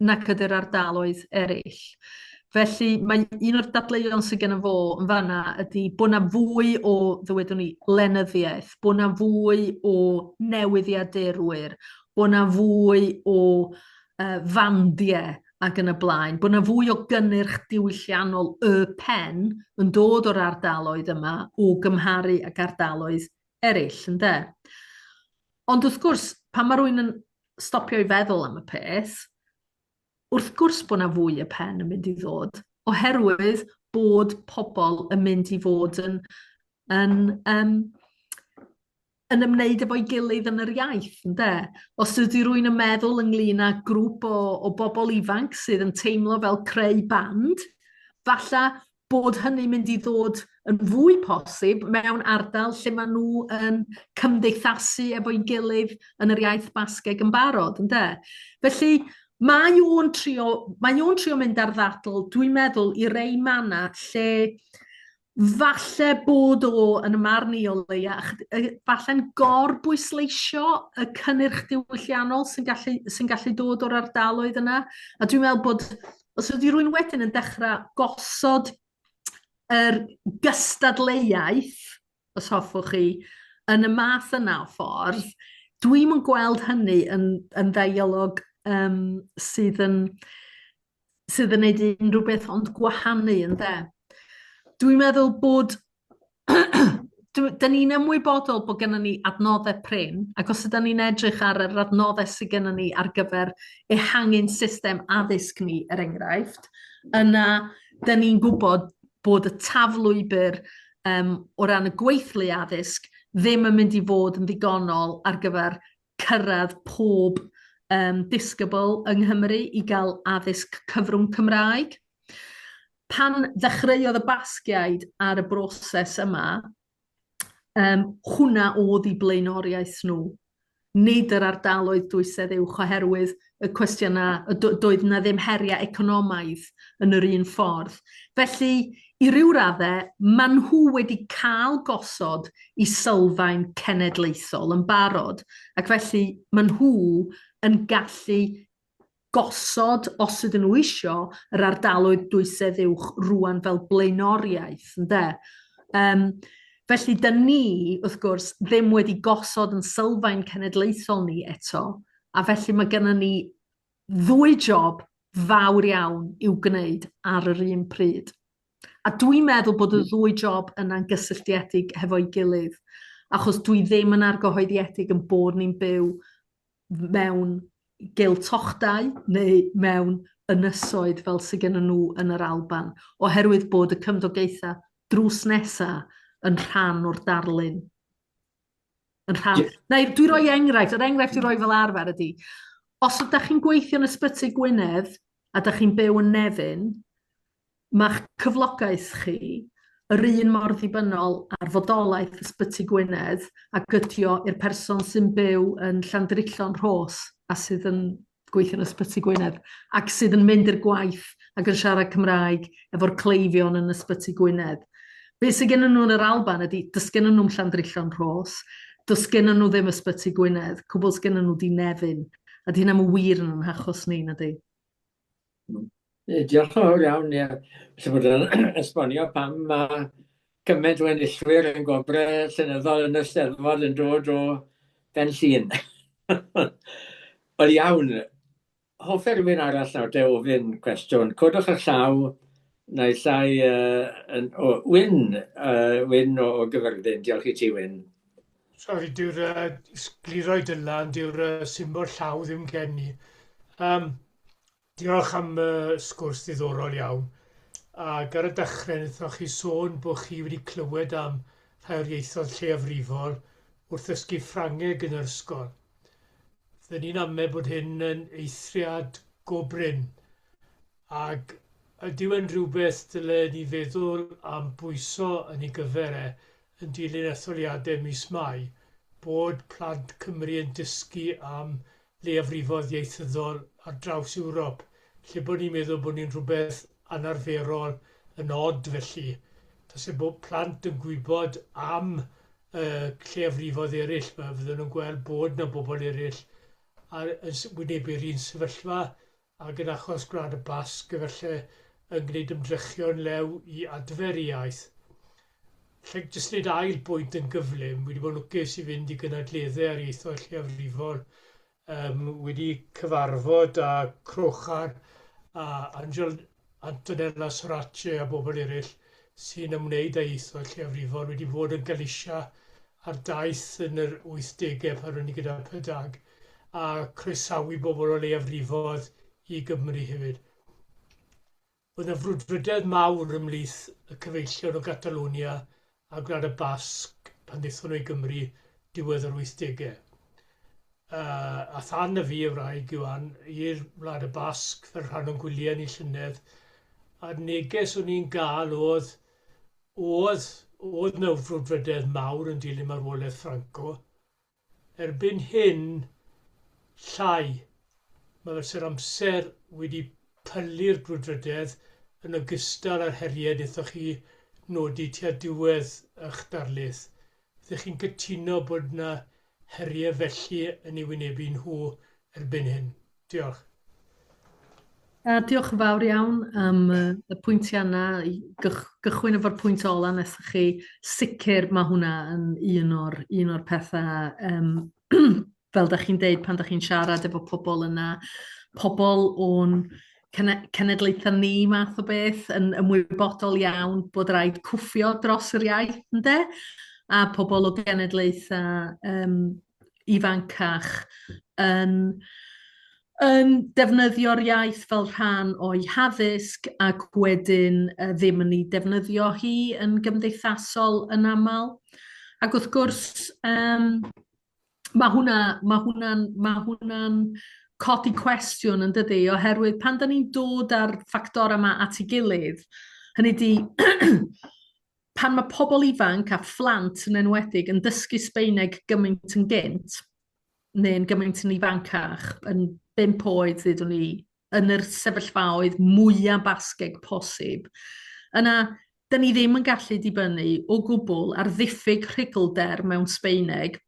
nac ydy'r ardaloedd eraill. Felly mae un o'r dadleuon sydd gen fo yn fanna ydy bod 'na fwy o, ddywedwn ni, lenyddiaeth, bod 'na fwy o newyddiadurwyr, bod 'na fwy o uh, fandiau ac yn y blaen, bod 'na fwy o gynnyrch diwylliannol y pen yn dod o'r ardaloedd yma o gymharu ag ardaloedd eraill, ynde? Ond wrth gwrs, pan mae rhywun yn stopio i feddwl am y peth, wrth gwrs bod 'na fwy y pen yn mynd i ddod, oherwydd bod pobl yn mynd i fod yn, yn, um, yn ymwneud efo'i gilydd yn yr iaith, ynde? Os ydy rhywun yn meddwl ynglyn â grŵp o, o bobl ifanc sydd yn teimlo fel creu band, falle bod hynny'n mynd i ddod yn fwy posib mewn ardal lle maen nhw yn cymdeithasu efo'i gilydd yn yr iaith Basgeg yn barod, ynde? Felly, mae o'n trio, mae o'n trio mynd ar ddadl, dwi'n meddwl, i rei manna lle falle bod o yn y marn i o leia, falle'n gorbwysleisio y cynnyrch diwylliannol sy'n gallu, sy'n gallu dod o'r ardaloedd yna. A dwi'n meddwl bod os ydy rhywun wedyn yn dechrau gosod yr gystadleuaeth, os hoffwch chi, yn y math yna o ffordd, dwi'm yn gweld hynny yn, yn ddeialog um, sydd yn sydd yn neud unrhyw beth ond gwahanu, ynde? Dwi'n meddwl bod dyn ni'n ymwybodol bod gennym ni adnoddau prin, ac os ydyn ni'n edrych ar yr adnoddau sydd gennym ni ar gyfer ehangu'n system addysg ni, er enghraifft, yna dyn ni'n gwybod bod y taflwybr um, o ran y gweithlu addysg ddim yn mynd i fod yn ddigonol ar gyfer cyrraedd pob um, disgybl yng Nghymru i gael addysg cyfrwng Cymraeg. Pan ddechreuodd y Basgiaid ar y broses yma, um, hwnna oedd eu blaenoriaeth nhw, nid yr ardaloedd dwysedd uwch oherwydd y cwestiynau, doedd na ddim heriau economaidd yn yr un ffordd. Felly, i ryw raddau, maen nhw wedi cael gosod i sylfaen cenedlaethol yn barod, ac felly maen nhw yn gallu gosod, os ydyn nhw isio, yr ardaloedd dwysedd uwch rŵan fel blaenoriaeth, ynde? Um, felly, dyn ni, wrth gwrs, ddim wedi gosod yn sylfaen cenedlaethol ni eto, a felly mae gennym ni ddwy job fawr iawn i'w gwneud ar yr un pryd. A dwi'n meddwl bod y ddwy job yna'n gysylltiedig hefo'i gilydd, achos dwi ddim yn argyhoeddiedig yn bod ni'n byw mewn Gaeltochdau neu mewn ynysoedd fel sydd gen nhw yn yr Alban, oherwydd bod y cymdogaethau drws nesa yn rhan o'r darlun. Yn rhan... Na, dwi roi enghraifft, yr enghraifft i roi fel arfer ydy, os ydych chi'n gweithio yn Ysbyty Gwynedd a ydych chi'n byw yn Nefyn, Mae'ch cyflogaeth chi yr un mor ddibynnol ar fodolaeth Ysbyty Gwynedd ag ydi o i'r person sy'n byw yn Llandrillo'n Rhos a sydd yn gweithio yn Ysbyty Gwynedd ac sydd yn mynd i'r gwaith ac yn siarad Cymraeg efo'r cleifion yn Ysbyty Gwynedd. Be sydd gennyn nhw yn yr Alban ydy, does gennyn nhw'm Llandrillo'n Rhos, does gennyn nhw ddim Ysbyty Gwynedd, cwbl sgennyn nhw 'di Nefyn. A 'di hynna'm yn wir yn ein hachos ni, nadi? Diolch yn fawr iawn, ie. Felly bod yn esbonio pam mae cymaint o enillwyr yn gwobrau llenyddol yn y Steddfod yn dod o Ben Llŷn. Wel iawn, Hoffai rhywun arall nawr te ofyn cwestiwn? Codwch eich llaw, naill ai uh, yn, o, Wyn, uh, Wyn o, o Gyfyrddin. Diolch i ti, Wyn. Sorry, dyw'r uh, sgliroi Dylan, dyw'r uh, symbol llaw ddim gen i. Um, diolch am uh, sgwrs ddiddorol iawn. Ac ar y dechrau, wnaethoch chi sôn bod chi wedi clywed am rhai o'r ieithoedd lleiafrifol wrth ddysgu Ffrangeg yn yr ysgol. Fydden ni'n amau bod hyn yn eithriad go brin, ac ydyw e'n rhywbeth dyle ni feddwl am bwyso yn ei gyfer e yn dilyn etholiadau mis Mai, bod plant Cymru yn dysgu am leiafrifoedd ieithyddol ar draws Ewrop, lle bod ni'n meddwl bod ni'n rhywbeth anarferol yn od felly, tase bod plant yn gwybod am y lleiafrifoedd eraill 'ma, fydden nhw'n gweld bod 'na bobl eraill ar, yn wynebu'r un sefyllfa ac yn achos Gwlad y Basg efallai yn gwneud ymdrechion lew i adfer ei iaith. Lle jyst wneud ail bwynt yn gyflym, wedi bod yn lwcus i fynd i gynadleddau ar ieithoedd lleiafrifol um, wedi cyfarfod â Crochar a Angel Antonella Sorace a bobl eraill sy'n ymwneud â ieithoedd lleiafrifol wedi bod yn Galicia ar daith yn yr 80au pan o'n i gyda PDAG a croesawu bobl o leiafrifoedd i Gymru hefyd. Oedd 'na frwdfrydedd mawr ymhlith y cyfeillion o Gatalonia a Gwlad y Basg pan ddaethon nhw i Gymru diwedd yr wythdegau. Uh, a than y fi, y wraig Iwan, i'r Wlad y Basg fel rhan o'n gwyliau ni llynedd, a'r neges o'n i'n gael oedd, oedd, oedd 'na frwdfrydedd mawr yn dilyn marwolaeth Franco, Erbyn hyn, llai. Mae fel 'se'r amser wedi pylu'r brwdfrydedd yn ogystal â'r heriau wnaethoch chi nodi tua diwedd eich darlith. Ydych chi'n cytuno bod 'na heriau felly yn eu wynebu nhw erbyn hyn? Diolch. A diolch yn fawr iawn am y pwyntiau yna. I gychwyn efo'r pwynt ola wnaethoch chi, sicr mae hwnna yn un o'r, un o'r pethau, um, fel da chi'n deud pan da chi'n siarad efo pobl yna, pobl o'n cenedlaethau ni math o beth yn ymwybodol iawn bod rhaid cwffio dros yr iaith, ynde? A pobl o genedlaethau um, ifancach yn yn defnyddio'r iaith fel rhan o'i haddysg ac wedyn ddim yn ei defnyddio hi yn gymdeithasol yn aml. Ac wrth gwrs, um, mae hwnna, mae hwnna'n, mae hwnna'n codi cwestiwn yn dydy, oherwydd pan da ni'n dod â'r ffactorau yma at ei gilydd, hynny di, pan mae pobl ifanc a phlant yn enwedig yn dysgu Sbaeneg gymaint yn gynt, neu'n gymaint yn ifancach, yn bump oed ddudwn ni, yn yr sefyllfaoedd mwyaf Basgeg posib, yna dyn ni ddim yn gallu dibynnu o gwbl ar ddiffyg rhuglder mewn Sbaeneg,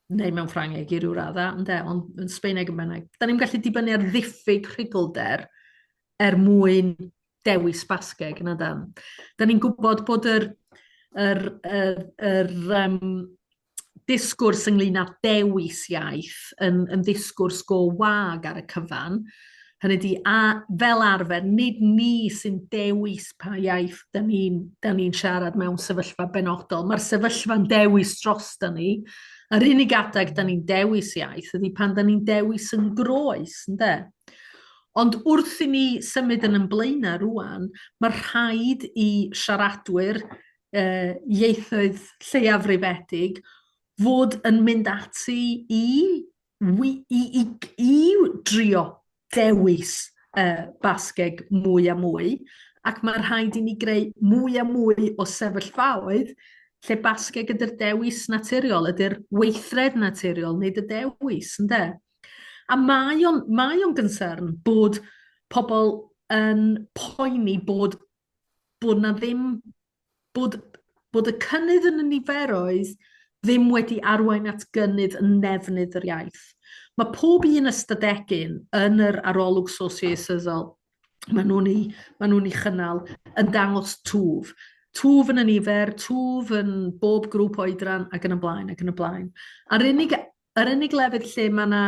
neu mewn Ffrangeg i ryw raddau, ynde, ond yn Sbaeneg yn bennaf. Da ni'n gallu dibynnu ar ddiffyg rhuglder er mwyn dewis Basgeg yn dan. Da ni'n gwybod bod yr, yr, yr, yr um, disgwrs ynglyn â dewis iaith yn, yn ddisgwrs go wag ar y cyfan. Hynny ydi, a fel arfer, nid ni sy'n dewis pa iaith da ni'n da ni siarad mewn sefyllfa benodol. Mae'r sefyllfa'n dewis dros da ni. Yr unig adeg da ni'n dewis iaith ydy pan da ni'n dewis yn groes, ynde? Ond wrth i ni symud yn ymlaenau rwan, mae rhaid i siaradwyr uh, ieithoedd lleiafrifedig fod yn mynd ati i i, i, i drio dewis uh, Basgeg mwy a mwy, ac mae rhaid i ni greu mwy a mwy o sefyllfaoedd lle Basgeg ydy'r dewis naturiol, ydy'r weithred naturiol, nid y dewis, ynde? A mae o'n, mae o'n gynsern bod pobl yn poeni bod, bod na ddim bod, bod y cynnydd yn y niferoedd ddim wedi arwain at gynnydd yn nefnydd yr iaith. Mae pob un ystadegyn yn yr arolwg sosioieithyddol maen nhw'n ei, maen nhw'n ei chynnal yn dangos twf. Twf yn y nifer, twf yn bob grŵp oedran ac yn y blaen ac yn y blaen. A'r unig Yr unig lefydd lle mae yna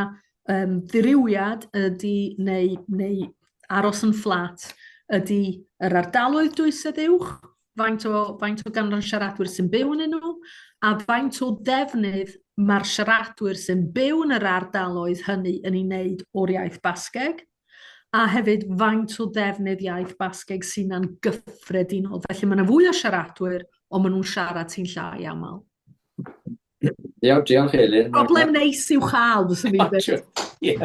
um, ddirywiad ydy, neu, neu aros yn fflat, ydy yr ardaloedd dwysedd uwch, faint o, faint o ganran siaradwyr sy'n byw yn nhw, a faint o ddefnydd mae'r siaradwyr sy'n byw yn yr ardaloedd hynny yn ei wneud o'r iaith Basgeg, a hefyd faint o ddefnydd iaith Basgeg sy'n na'n gyffredinol. Felly mae yna fwy o siaradwyr, ond maen nhw'n siarad sy'n llai aml. Iawn, diolch Elin. Problem neis i'w chael, fyswn i'n dweud. Ie.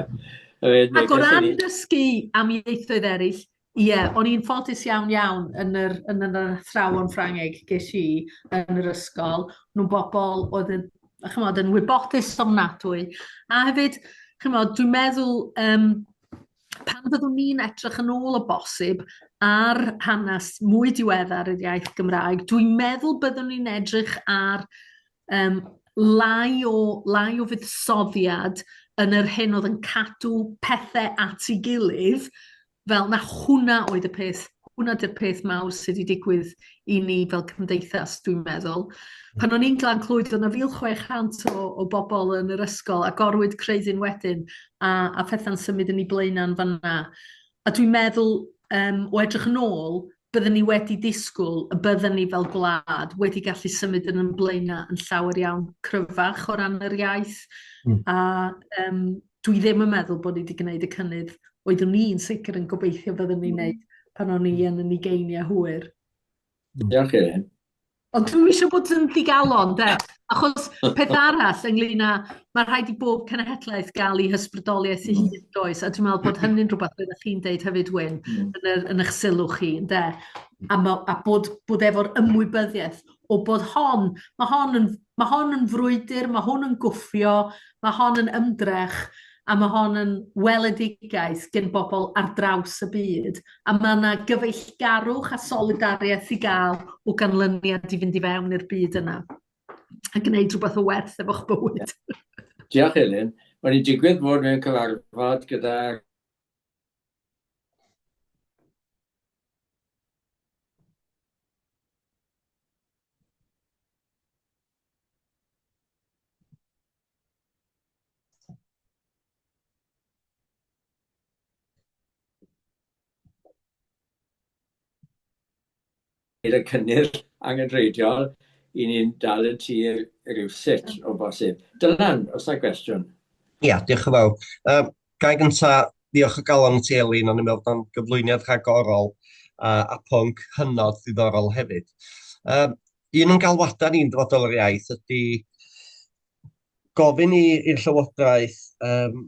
Ac o ran dysgu am ieithoedd eraill, ie, o'n i'n ffodus iawn iawn yn yr, yn yr athrawon Ffrangeg ges i yn yr ysgol. Nhw'n bobl oedd yn, chymod, yn wybodus ofnadwy. A hefyd, chymod, dwi'n meddwl, um, pan fyddwn ni'n edrych yn ôl o bosib ar hanes mwy diweddar yr iaith Gymraeg, dwi'n meddwl byddwn ni'n edrych ar um, lai, o, lai o fuddsoddiad yn yr hyn oedd yn cadw pethau at ei gilydd, fel na hwnna oedd y peth, hwnna di'r peth mawr sydd wedi digwydd i ni fel cymdeithas, dwi'n meddwl. Pan o'n i'n Glan Clwyd, oedd 'na 1,600 o, o bobl yn yr ysgol, a gorwyd creuddyn wedyn, a, a phethau'n symud yn ei blaenau'n fanna. A dwi'n meddwl, um, o edrych yn ôl, byddwn ni wedi disgwyl y byddwn ni fel gwlad wedi gallu symud yn ein blaenau yn llawer iawn cryfach o ran yr iaith. A um, dwi ddim yn meddwl bod ni wedi gwneud y cynnydd oeddwn i'n sicr yn gobeithio byddwn ni'n gwneud pan o'n i yn yn ugeiniau hwyr. Diolch Elin. Ond dwi'm eisiau bod yn ddigalon, de? Achos peth arall ynglyn â, mae rhaid i bob cenhedlaeth gael ei hysbrydoliaeth ei hun, does? A dwi'n meddwl bod hynny'n rhywbeth byddech chi'n deud hefyd, Wyn, yn, yr, yn eich sylw chi, ynde? A, ma, a bod, bod efo'r ymwybyddiaeth o bod hon, mae hon yn, mae hon yn frwydr, mae hwn yn gwffio, mae hon yn ymdrech, a mae hon yn weledigaeth gen bobl ar draws y byd, a mae yna gyfeillgarwch a solidariaeth i gael o ganlyniad i fynd i fewn i'r byd yna a gwneud rhywbeth o werth efo'ch bywyd. Diolch Elin. Mae'n i'n digwydd bod mewn cyfarfod gyda y cynnydd angenrheidiol i ni'n dal yn tir rywsut o bosib. Dylan, os na gwestiwn. Ia, diolch yn fawr. Um, Ga i gynta diolch o galon i ti Elin, o'n i'n meddwl bod o'n gyflwyniad rhagorol a, a pwnc hynod ddiddorol hefyd. Um, un o'n galwadau ni'n dyfodol yr iaith ydy gofyn i'r Llywodraeth um,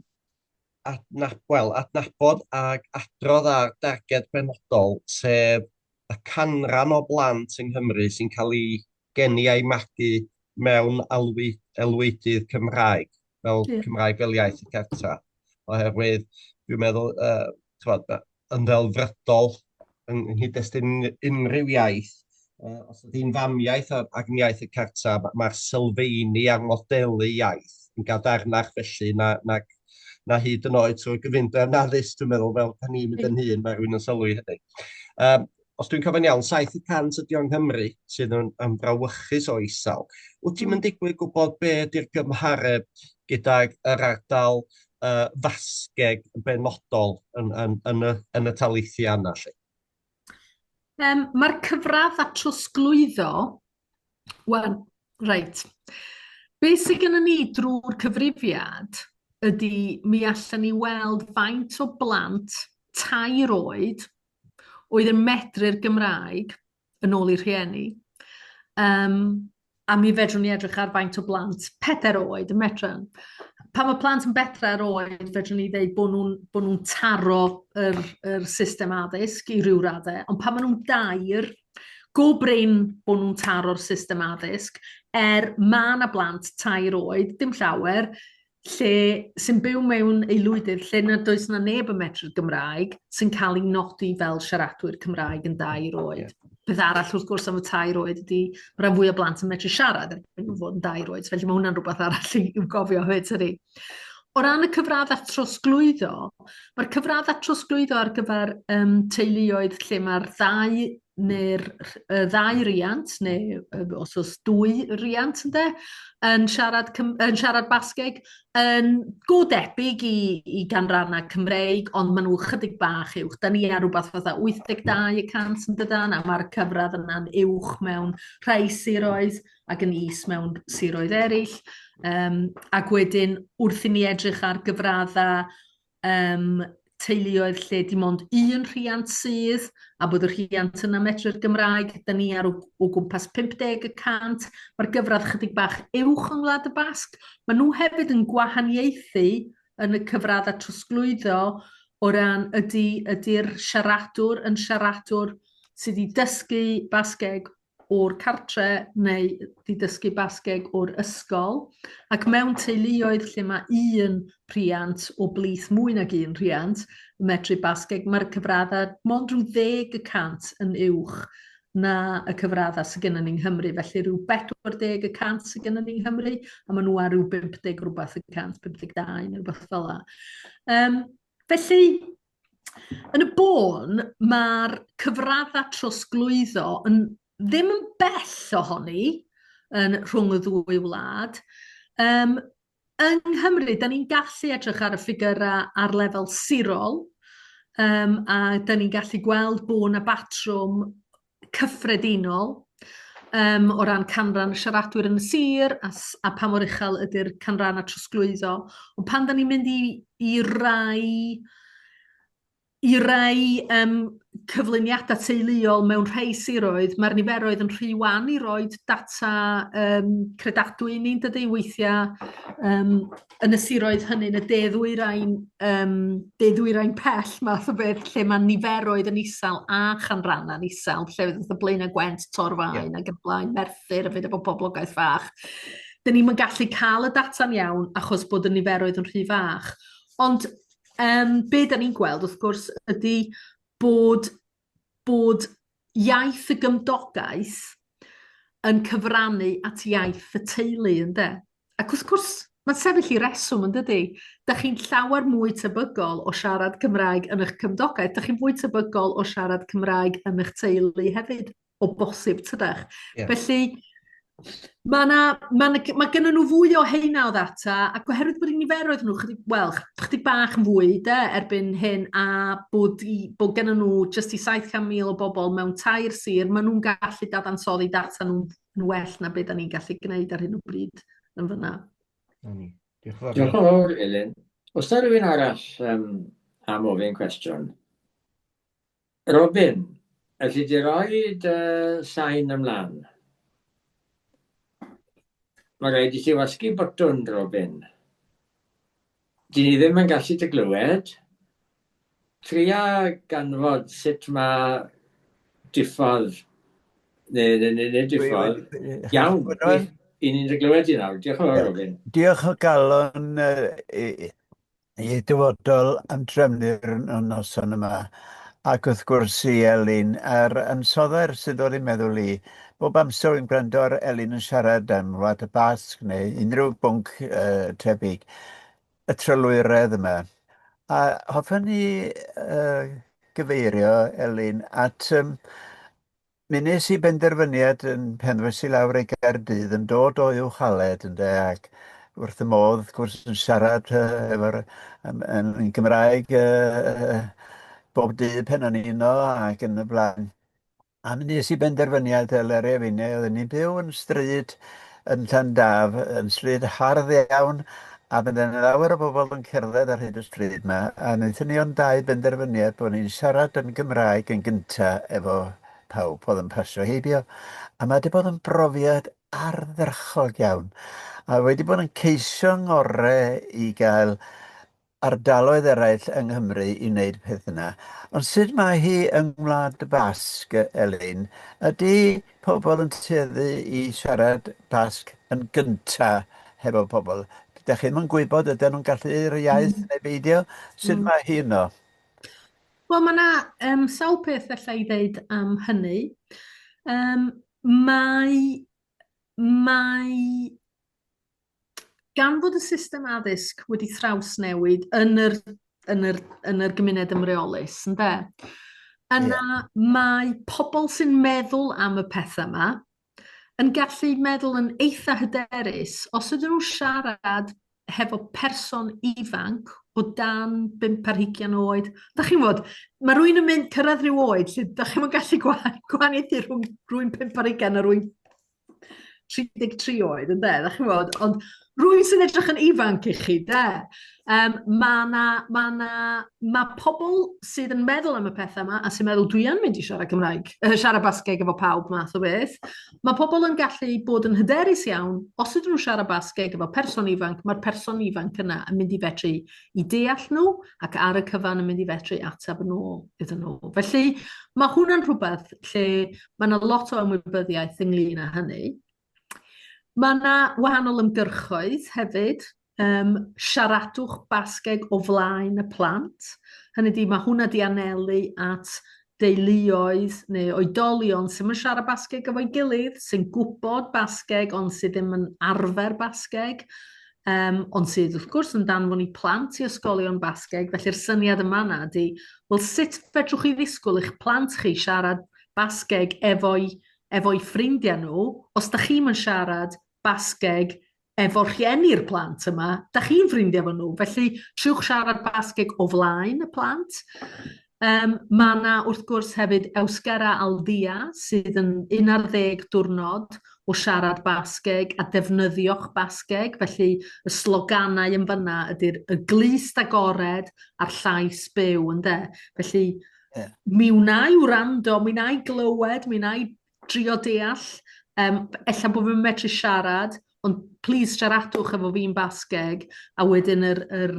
adnab, well, adnabod ac adrodd ar darged benodol, sef y canran o blant yng Nghymru sy'n cael ei geni a'i magu mewn aelwydydd Cymraeg, fel yeah. Cymraeg fel iaith y cartra. Oherwydd, dwi'n meddwl, uh, tywod, yn ddelfrydol yng nghyd-destun unrhyw iaith, uh, os ydy'n famiaith ac yn iaith y cartra, mae'r sylfeini a'r modelu iaith yn gadarnach felly na, na, na hyd yn oed trwy'r gyfundrefn addysg, dwi'n meddwl, fel pan ni'n mynd yn hŷn, mae rhywun yn sylwi hynny. Um, os dwi'n cofio'n iawn, 7% ydy o'n Nghymru sydd yn, yn brawychus o isel. Wyt ti'n mynd digwydd gwybod be ydy'r gymhareb gydag yr ardal uh, Fasgeg yn benodol yn, yn, yn, y, yn y taleithiau yna? Lle? Um, Mae'r cyfradd a trosglwyddo, wel, reit. Be sydd gennym ni drwy'r cyfrifiad ydy mi allan ni weld faint o blant tair oed oedd yn medru'r Gymraeg yn ôl eu rhieni. Um, a mi fedrwn ni edrych ar faint o blant pedair oed yn medru. Pan mae plant yn bedair oed, fedrwn ni ddeud bod nhw'n bod nhw taro yr, yr system addysg i ryw raddau, ond pan maen nhw'n dair, go brin bod nhw'n taro'r system addysg, er mae yna blant tair oed, dim llawer, lle sy'n byw mewn aelwydydd lle nad oes 'na neb yn medru'r Gymraeg sy'n cael ei nodi fel siaradwyr Cymraeg yn dair oed. Yeah. Peth arall wrth gwrs am y tair oed ydy mae rhan fwy o blant yn medru siarad erbyn nhw fod yn dair oed, felly mae hwnna'n rhywbeth arall i'w gofio hefyd, tydi. O ran y cyfraddau trosglwyddo, mae'r cyfraddau trosglwyddo ar gyfer um, teuluoedd lle mae'r ddau neu'r y ddau riant, neu os oes dwy riant ynde, yn siarad, yn siarad Basgeg, yn go debyg i, i ganrannau Cymreig, ond maen nhw chydig bach uwch. Da ni ar rhywbeth fatha 82 y cant yn dydan, a mae'r cyfradd yna'n uwch mewn rhai siroedd ac yn is mewn siroedd eraill. Um, ac wedyn, wrth i ni edrych ar gyfraddau um, teuluoedd lle dim ond un rhiant sydd, a bod y rhiant yna medru'r Gymraeg, da ni ar o, o gwmpas 50 y cant. Mae'r gyfradd chydig bach uwch yng Ngwlad y Basg. Maen nhw hefyd yn gwahaniaethu yn y cyfraddau trosglwyddo o ran ydy, ydy'r siaradwr yn siaradwr sydd wedi dysgu Basgeg o'r cartre neu 'di dysgu Basgeg o'r ysgol, ac mewn teuluoedd lle mae un rhiant o blith mwy nag un rhiant yn medru Basgeg, mae'r cyfraddau mond rhyw 10% yn uwch na y cyfraddau sydd gennym ni yng Nghymru. Felly rhyw 40% sydd gennym ni yng Nghymru, a maen nhw ar ryw 50 rhywbeth y cant, 52 neu rhywbeth fel yna. Um, felly, Yn y bôn, mae'r cyfraddau trosglwyddo yn ddim yn bell ohoni yn rhwng y ddwy wlad. Um, yng Nghymru, da ni'n gallu edrych ar y ffigurau ar lefel sirol, um, a da ni'n gallu gweld bod yna batrwm cyffredinol um, o ran canran y siaradwyr yn y sir a, a pa mor uchel ydy'r canrannau trosglwyddo. Ond pan da ni'n mynd i, i rai i rai um, cyflwyniadau teuluol mewn rhai siroedd, mae'r niferoedd yn rhy wan i roi data um, credadwy i ni'n dydy weithiau um, yn y siroedd hynny, yn y de ddwyrain, um, de ddwyrain pell math o beth, lle mae niferoedd yn isel a chanrannau'n isel, lle fydd y Blaenau Gwent, Torfaen yeah. ac yn blaen, Merthyr, a fydd efo poblogaeth fach. Dyn ni'n gallu cael y data'n iawn achos bod y niferoedd yn rhy fach. Ond um, be da ni'n gweld, wrth gwrs, ydy bod, bod iaith y gymdogaeth yn cyfrannu at iaith y teulu, ynde? Ac wrth gwrs, mae'n sefyll i reswm, yn dydy? Da chi'n llawer mwy tebygol o siarad Cymraeg yn eich cymdogaeth, da chi'n fwy tebygol o siarad Cymraeg yn eich teulu hefyd, o bosib, tydach? Yeah. Felly, mae na, ma na, ma gynnon nhw fwy o heina o ddata, ac oherwydd bod eu niferoedd nhw chydig, wel, chydig bach yn fwy de, erbyn hyn, a bod, i, bod gynnon nhw jyst i 700,000 o bobl mewn tair sir, maen nhw'n gallu dadansoddi data nhw'n yn well na beth da ni'n gallu gwneud ar hyn o bryd yn fyna. Na ni. Diolch yn fawr. Diolch yn fawr, Elin. Oes da rhywun arall um, am ofyn cwestiwn? Robin, elli di roi dy sain ymlaen? Mae rhaid i ti wasgu botwn, Robin. Dyn ni ddim yn gallu dy glywed. Tria ganfod sut mae diffodd, neu, neu, neu, neu diffodd. Iawn, i ni'n dy glywed di nawr. Diolch yn fawr, Robin. Diolch o galon i, i dyfodol am drefnu'r noson yma. Ac wrth gwrs i Elin, a'r ansoddair sydd dod i'n meddwl i, bob amser wy'n gwrando ar Elin yn siarad am Wlad y Basg neu unrhyw bwnc uh, tebyg, y trylwyredd yma. A hoffwn i uh, gyfeirio, Elin, at um, Mi wnes i benderfyniad yn pen ddoes i lawr i Gaerdydd yn dod o Uwchaled ynde ac wrth y modd wrth gwrs yn siarad uh, efo'r um, yn, yn Gymraeg uh, bob dydd pen o'n i yno ac yn y blaen. A mi wnes i benderfyniad Eleri a finne, oedden ni'n byw yn stryd yn Llandaf, yn stryd hardd iawn, a bydde 'na lawer o bobl yn cerdded ar hyd y stryd 'ma, a wnaethon ni ond dau benderfyniad bod ni'n siarad yn Gymraeg yn gynta efo pawb oedd yn pasio heibio, a mae 'di bod yn brofiad ardderchog iawn, a wedi bod yn ceisio ngore i gael ardaloedd eraill yng Nghymru i wneud peth yna. Ond sut mae hi yng Ngwlad y Basg, Elin? Ydy pobl yn tueddu i siarad Basg yn gynta hefo pobl? Dych chi ddim yn gwybod ydyn nhw'n gallu'r iaith neu beidio? Sut mae hi yno? Wel, mae yna um, sawl peth ella i ddeud am hynny. Um, mae, mae gan fod y system addysg wedi thrawsnewid yn yr, yn yr, yn yr gymuned ymreolus, ynde? Yna mae pobl sy'n meddwl am y pethau yma yn gallu meddwl yn eitha hyderus os ydyn nhw'n siarad hefo person ifanc o dan 25 oed. Da chi'n gwybod, mae rhywun yn mynd cyrraedd rhyw oed lle da chi'm yn gallu gwahaniaethu rhwng rhywun 25 a rhywun 33 oed, ynde, da chi'n gwybod, ond rhywun sy'n edrych yn ifanc i chi, de. Mae 'na, ma' 'na, ma' pobl sydd yn meddwl am y pethau yma a sy'n meddwl dwi yn mynd i siarad Cymraeg, siarad Basgeg efo pawb math o beth, mae pobl yn gallu bod yn hyderus iawn, os ydyn nhw'n siarad Basgeg efo person ifanc, mae'r person ifanc yna yn mynd i fedru i deall nhw ac ar y cyfan yn mynd i fedru ateb yn ôl iddyn nhw. Felly mae hwnna'n rhywbeth lle mae yna lot o ymwybyddiaeth ynglyn â hynny. Mae yna wahanol ymgyrchoedd hefyd. Siaradwch Basgeg o flaen y plant. Hynny ydi, mae hwnna di anelu at deuluoedd neu oedolion sydd yn siarad Basgeg efo'i gilydd, sy'n gwybod Basgeg ond sydd ddim yn arfer Basgeg, ond sydd wrth gwrs yn danfon eu plant i ysgolion Basgeg. Felly'r syniad yma yna ydy, wel sut fedrwch chi ddisgwyl i'ch plant chi siarad Basgeg efo'i efo'u ffrindiau nhw, os da chi'm yn siarad Basgeg efo rhieni'r plant yma, da chi'n ffrindiau efo nhw, felly triwch siarad Basgeg o flaen y plant. Mae yna wrth gwrs hefyd Euskera al Día, sydd yn 11 diwrnod o siarad Basgeg a defnyddio'ch Basgeg, felly y sloganau yn fanna ydy'r y glust agored a'r llais byw, ynde? Felly mi wna i wrando, mi wna i glywed, mi wna i drio deall, ella bod fi'n medru siarad, ond please siaradwch efo fi'n Basgeg, a wedyn yr, yr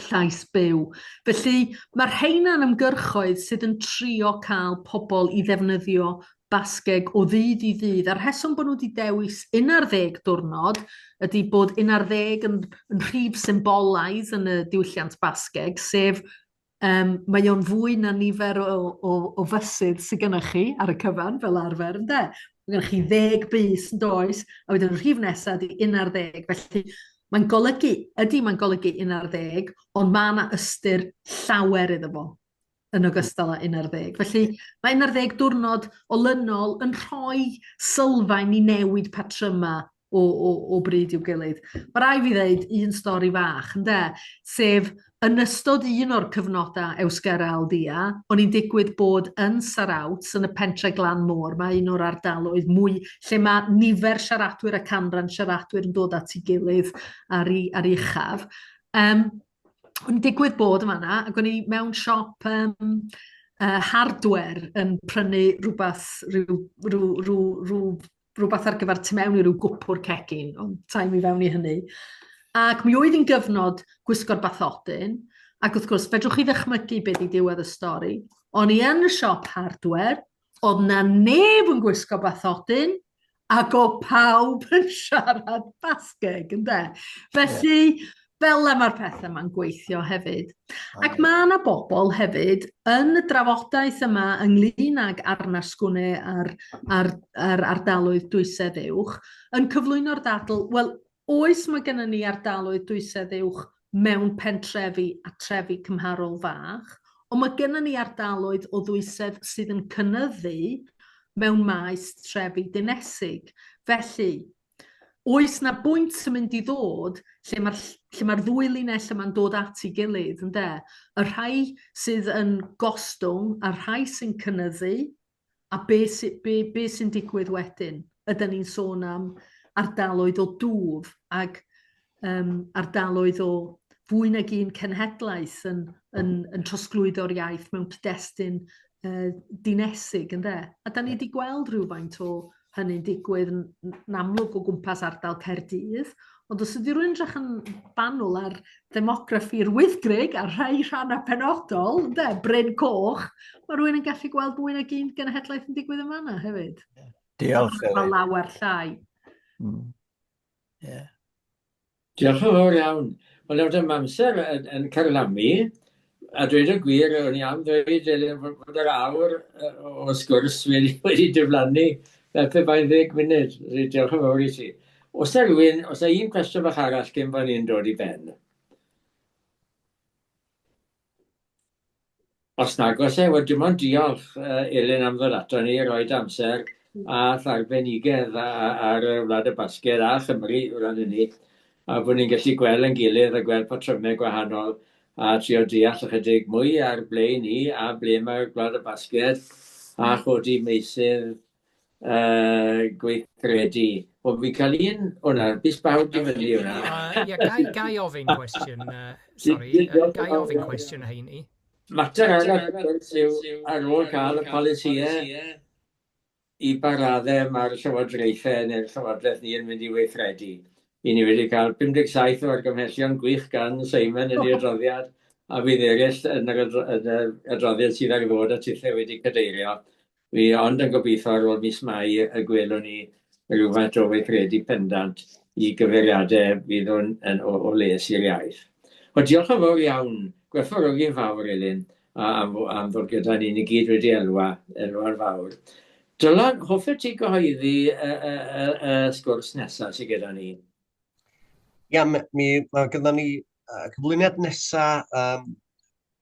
llais byw. Felly mae'r rheina'n ymgyrchoedd sydd yn trio cael pobl i ddefnyddio Basgeg o ddydd i ddydd, a'r rheswm bod nhw wedi dewis 11 diwrnod ydy bod 11 yn rhif symbolaidd yn y diwylliant Basgeg, sef mae o'n fwy na nifer o fysydd sydd gennych chi ar y cyfan fel arfer, ynde? Mae gennych chi 10 bys, yn does? A wedyn y rhif nesaf ydy 11. Felly mae'n golygu, ydy mae'n golygu 11, ond mae yna ystyr llawer iddo fo yn ogystal â 11. Felly mae 11 diwrnod olynol yn rhoi sylfaen i newid patrymau o bryd i'w gilydd. Mae rhaid fi ddeud un stori fach, ynde? Sef yn ystod un o'r cyfnodau Euskera al Día, o'n i'n digwydd bod yn Zarautz, yn y pentre glan môr, mae un o'r ardaloedd mwy lle mae nifer siaradwyr a canran siaradwyr yn dod at ei gilydd ar ei, ar ei uchaf. O'n i'n digwydd bod yn fan'na, ac o'n i mewn siop hardware yn prynu rhywbeth, rhyw, rhyw, rhyw, rhyw, rhywbeth ar gyfer tu mewn i ryw gwpwr cegin, ond taim i fewn i hynny. Ac mi oedd hi'n gyfnod gwisgo'r bathodyn, ac wrth gwrs, fedrwch chi ddychmygu be di diwedd y stori. O'n i yn y siop hardware, oedd na neb yn gwisgo bathodyn, ac o pawb yn siarad Basgeg, ynde? Felly, fel 'na mae'r pethau yma'n gweithio hefyd. Ac mae yna bobl hefyd yn y drafodaeth yma ynglyn ag Arnasgwne a'r, ar, ar ardaloedd dwysedd uwch yn cyflwyno'r ddadl, wel, oes mae gennym ni ardaloedd dwysedd uwch mewn pentrefi a trefi cymharol fach, ond mae gennym ni ardaloedd o ddwysedd sydd yn cynyddu mewn maes trefi dinesig. Felly, oes na bwynt sy'n mynd i ddod lle mae'r lle mae'r ddwy linell yma'n dod at ei gilydd, ynde? Y rhai sydd yn gostwng a'r rhai sy'n cynyddu, a be, sy, be, be sy'n digwydd wedyn? Ydyn ni'n sôn am ardaloedd o dwf ac ardaloedd o fwy nag un cenhedlaeth yn, yn, yn trosglwyddo'r iaith mewn cyd-destun dinesig, ynde? A da ni wedi gweld rhywfaint o hynny'n digwydd yn, yn amlwg o gwmpas ardal Caerdydd, ond os ydy rhywun edrych yn fanwl ar ddemograffi'r Wyddgrug a rhai rhannau penodol, ynde, Bryn Coch, mae rhywun yn gallu gweld mwy nag un genhedlaeth yn digwydd yn fanna hefyd. Diolch, Mae Elin. lawer llai. Yeah. Diolch yn fawr iawn. Wel, nawr dyma amser yn, yn carlamu, a dweud y gwir, o'n i am ddweud Elin, fod yr awr o sgwrs wedi, wedi diflannu fel pe bai'n 10 munud. Felly, diolch yn fawr i ti. Oes 'na rhywun, oes 'na un cwestiwn bach arall cyn bod ni'n dod i ben? Os nag oes e, wel dim ond diolch uh, Elin am ddod ato ni, roed amser a arbenigedd ar y Wlad y Basged a Chymru o ran hynny, a bod ni'n gallu gweld yn gilydd a gweld patrymau gwahanol a trio deall ychydig mwy ar ble i ni a ble mae Gwlad y Basged a chodi meysydd uh, gweithredu. O, fi'n cael un o'na, bys bawb di fyny o'na. Ie, gai, gai ofyn cwestiwn, sorry, gai ofyn cwestiwn heini? Mater arall wrth gwrs yw ar ôl cael y polisïau i ba raddau mae'r llywodraethau neu'r llywodraeth ni yn mynd i weithredu. I ni wedi cael 57 o argymhellion gwych gan Simon yn ei adroddiad, a fydd eraill yn yr, yn yr adroddiad sydd ar ddod a tithau wedi cadeirio. Fi ond yn gobeithio ar ôl mis Mai y gwelwn ni rhywfaint o weithredu pendant i gyfeiriadau fydd o'n, yn, o, o les i'r iaith. Wel, diolch yn fawr iawn. Gwerthfawrogi'n fawr, Elin, am, am ddod gyda ni. Ni gyd wedi elwa, elwa'n fawr. Dylan, hoffet ti gyhoeddi y, y, y, y sgwrs nesaf sydd gyda ni? Ia, mi, mi, mae gyda ni uh, cyflwyniad nesaf um,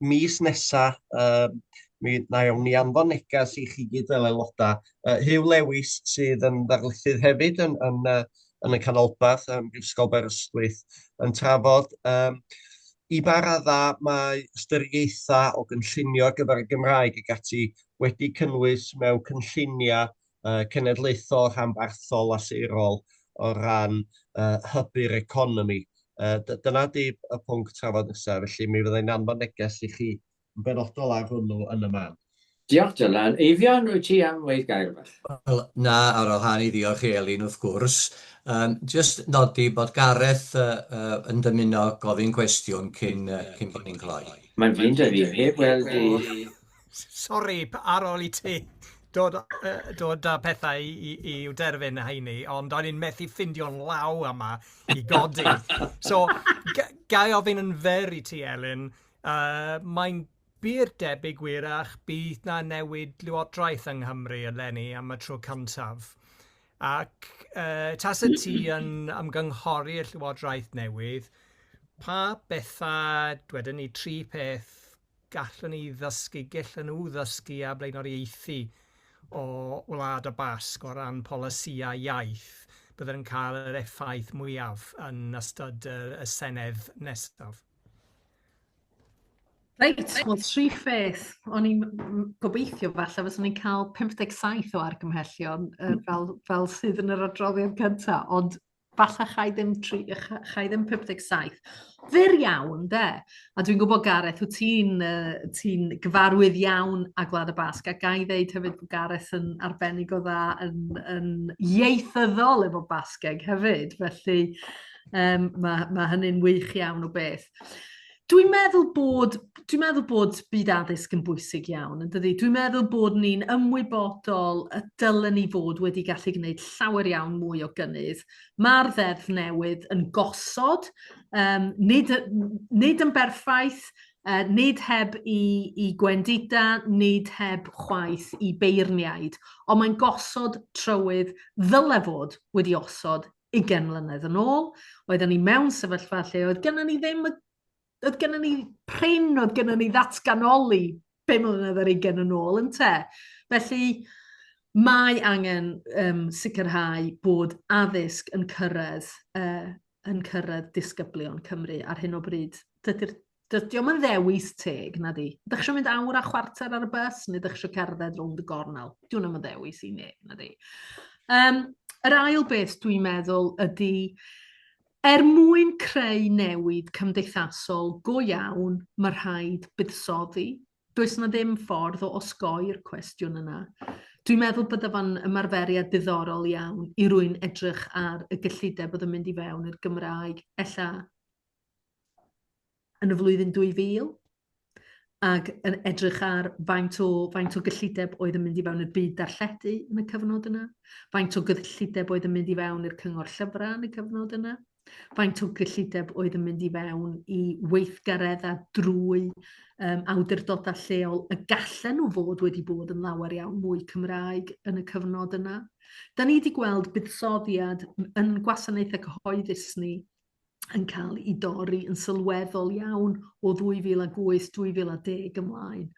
mis nesa, um, mi wnawn ni anfon neges i chi gyd fel aelodau. Huw Lewis sydd yn ddarlithydd hefyd yn, yn, yn y canolbarth, ym Mhrifysgol Aberystwyth, yn trafod um, i ba raddau mae ystyriaethau o gynllunio ar gyfer y Gymraeg ac ati wedi cynnwys mewn cynlluniau uh, cenedlaethol, rhanbarthol a sirol o ran uh, hybu'r economi. Uh, dyna di y pwnc trafod nesaf, felly mi fyddai'n anfon neges i chi yn benodol ar hwnnw yn y man. Diolch Dylan. Eifion, wyt ti am weud gair bach? Wel, na, ar wahân i ddiolch i Elin wrth gwrs. Um, just nodi bod Gareth uh, uh, yn dymuno gofyn cwestiwn cyn, uh, cyn bod ni'n cloi. Mae'n flin da fi, heb weld i... Sori, ar ôl i ti dod, uh, dod â pethau i, i, i'w derfyn heini, ond o'n i'n methu ffindio'n law yma i godi. So, ga i ofyn yn fer i ti, Elin, mae'n bur debyg wyrach bydd na newid lywodraeth yng Nghymru eleni am y tro cyntaf. Ac uh, tasa ti yn ymgynghori'r llywodraeth newydd, pa bethau, dwedwn ni, tri peth gallwn ni ddysgu, gellan nhw ddysgu a blaenoriaethu o Wlad y Basg o ran polisïau iaith byddwn yn cael yr effaith mwyaf yn ystod y, y Senedd nesaf? Reit, wel tri pheth. O'n i'n gobeithio falle fyswn i'n cael 57 o argymhellion fel, fel sydd yn yr adroddiad cyntaf, ond falle chai ddim, tri, chai ddim 57. Fyr iawn, de. A dwi'n gwybod, Gareth, wyt ti'n uh, ti gyfarwydd iawn â Gwlad y Basg, a ga i ddeud hefyd bod Gareth yn arbennig o dda yn, yn ieithyddol efo Basgeg hefyd, felly um, mae, mae hynny'n wych iawn o beth. Dwi'n meddwl bod, dwi'n meddwl bod byd addysg yn bwysig iawn, yn dydi? Dwi'n meddwl bod ni'n ymwybodol y dylen ni fod wedi gallu gwneud llawer iawn mwy o gynnydd. Mae'r ddeddf newydd yn gosod, um, nid, nid yn berffaith, uh, nid heb i, i gwendida, nid heb chwaith i beirniaid, ond mae'n gosod trywydd ddyle fod wedi osod 20 mlynedd yn ôl. Oedden ni mewn sefyllfa lle oedd gennym ni ddim, oedd gennym ni prin, oedd gennym ni ddatganoli 5 mlynedd ar 20 yn ôl, ynte? Felly, mae angen um, sicrhau bod addysg yn cyrraedd, uh, yn cyrraedd disgyblion Cymru ar hyn o bryd. Dydy'r Dydy o'm yn ddewis teg, na di. Ydych chi mynd awr a chwarter ar y bus, neu ydych chi cerdded rownd y gornel? Di hwnna'm yn ddewis i neb, na di. Um, yr ail beth dwi'n meddwl ydy, er mwyn creu newid cymdeithasol go iawn, mae rhaid buddsoddi. Does yna ddim ffordd o osgoi'r cwestiwn yna. Dwi'n meddwl bydde fo'n ymarferiad diddorol iawn i rwy'n edrych ar y gyllideb oedd yn mynd i fewn i'r Gymraeg, ella yn y flwyddyn 2000 ac yn edrych ar faint o, faint o gyllideb oedd yn mynd i fewn i'r byd darlledu yn y cyfnod yna, faint o gyllideb oedd yn mynd i fewn i'r cyngor llyfrau yn y cyfnod yna, faint o gyllideb oedd yn mynd i fewn i weithgareddau drwy um, awdurdodau lleol y gallen nhw fod wedi bod yn lawer iawn mwy Cymraeg yn y cyfnod yna. Da ni wedi gweld buddsoddiad yn gwasanaethau cyhoeddus ni yn cael ei dorri yn sylweddol iawn o 2008, 2010 ymlaen.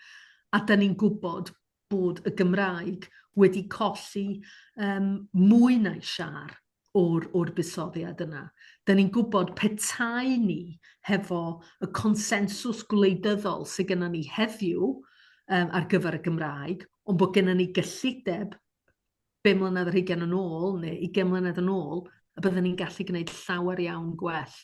A da ni'n gwybod bod y Gymraeg wedi colli um, mwy na'i siâr o'r, or buddsoddiad yna. Da ni'n gwybod petai ni hefo y consensws gwleidyddol sydd gennym ni heddiw um, ar gyfer y Gymraeg, ond bod gennym ni gyllideb 5 mlynedd ar hugain yn ôl neu 20 mlynedd yn ôl, y byddwn ni'n gallu gwneud llawer iawn gwell.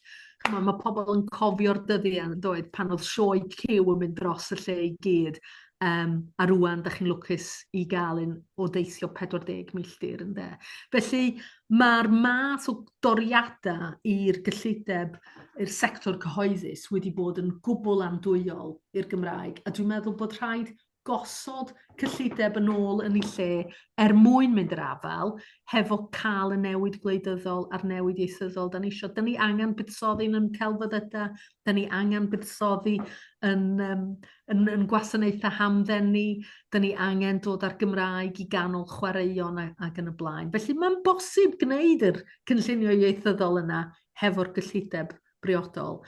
Chimod, mae pobl yn cofio'r dyddiau yn doedd pan oedd sioe Cyw yn mynd dros y lle i gyd. Um, a rwan, da chi'n lwcus i gael un o deithio 40 milltir, ynde. Felly, mae'r math o doriadau i'r gyllideb, i'r sector cyhoeddus wedi bod yn gwbl andwyol i'r Gymraeg, a dwi'n meddwl bod rhaid gosod cyllideb yn ôl yn ei lle er mwyn mynd i'r afael hefo cael y newid gwleidyddol a'r newid ieithyddol da ni isio. Da ni angen buddsoddi yn celfyddydau, da ni angen buddsoddi yn, um, yn, yn gwasanaethau hamdden ni, da ni angen dod â'r Gymraeg i ganol chwaraeon ac yn y blaen. Felly mae'n bosib gwneud yr cynllunio ieithyddol yna hefo'r gyllideb briodol.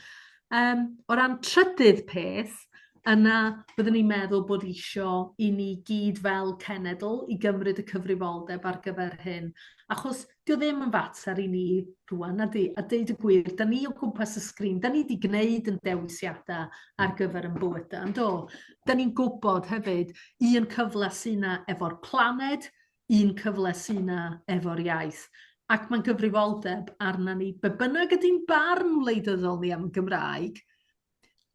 Um, o ran trydydd peth, yna byddwn ni'n meddwl bod isio i ni gyd fel cenedl i gymryd y cyfrifoldeb ar gyfer hyn. Achos dio ddim yn fater i ni rwan, na di? A deud y gwir, da ni o gwmpas y sgrin, da ni wedi gwneud yn dewisiadau ar gyfer yn bywydau, yn do? Da ni'n gwybod hefyd, un cyfle sy'n na efo'r planed, un cyfle sy 'na efo'r iaith. Ac mae'n gyfrifoldeb arna ni, be bynnag ydy'n barn wleidyddol ni am y Gymraeg,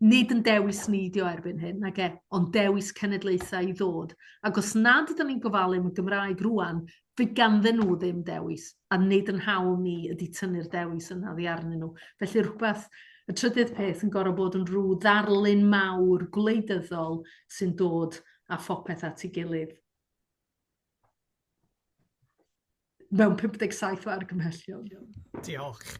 nid yn dewis ni 'di o erbyn hyn, nage, ond dewis cenedlaethau i ddod. Ac os nad ydyn ni'n gofalu am y Gymraeg rwan, fe ganddyn nhw ddim dewis, a nid yn hawl ni ydy tynnu'r dewis yna oddi arnyn nhw. Felly rhywbeth, y trydydd peth yn gorfod bod yn rhyw ddarlun mawr gwleidyddol sy'n dod â phopeth at ei gilydd. Mewn 57 o argymhellion. Diolch.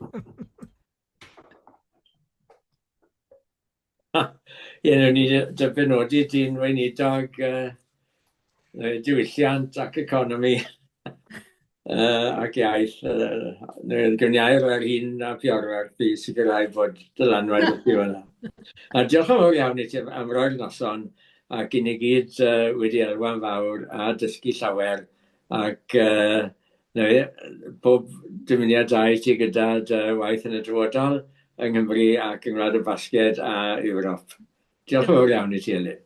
Ie, newn ni dy benodi di'n weinidog uh, diwylliant ac economi uh, ac iaith. Uh, neu gewn ni air ar hyn a Piorwerth i sicrhau bod dylanwad y ti fan'na. A diolch yn fawr iawn i ti am roi'r noson ac i ni gyd uh, wedi elwa'n fawr a dysgu llawer ac uh, na fe, pob dymuniad da i ti gyda dy waith yn y dyfodol yng Nghymru ac yng Ngwlad y Basgiaid a Ewrop. Diolch yn fawr iawn i ti, Elin.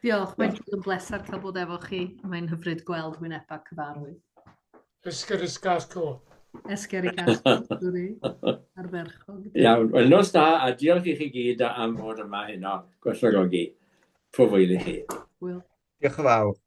Diolch, mae'n bod yn bleser cael bod efo chi. Mae'n hyfryd gweld wynebau cyfarwydd. Eskerrik asko. Eskerrik asko, Dwri. Ardderchog. Iawn, wel nos da a diolch i chi gyd am fod yma heno, gwerthfawrogi. Pob hwyl i chi. Hwyl. Diolch yn fawr.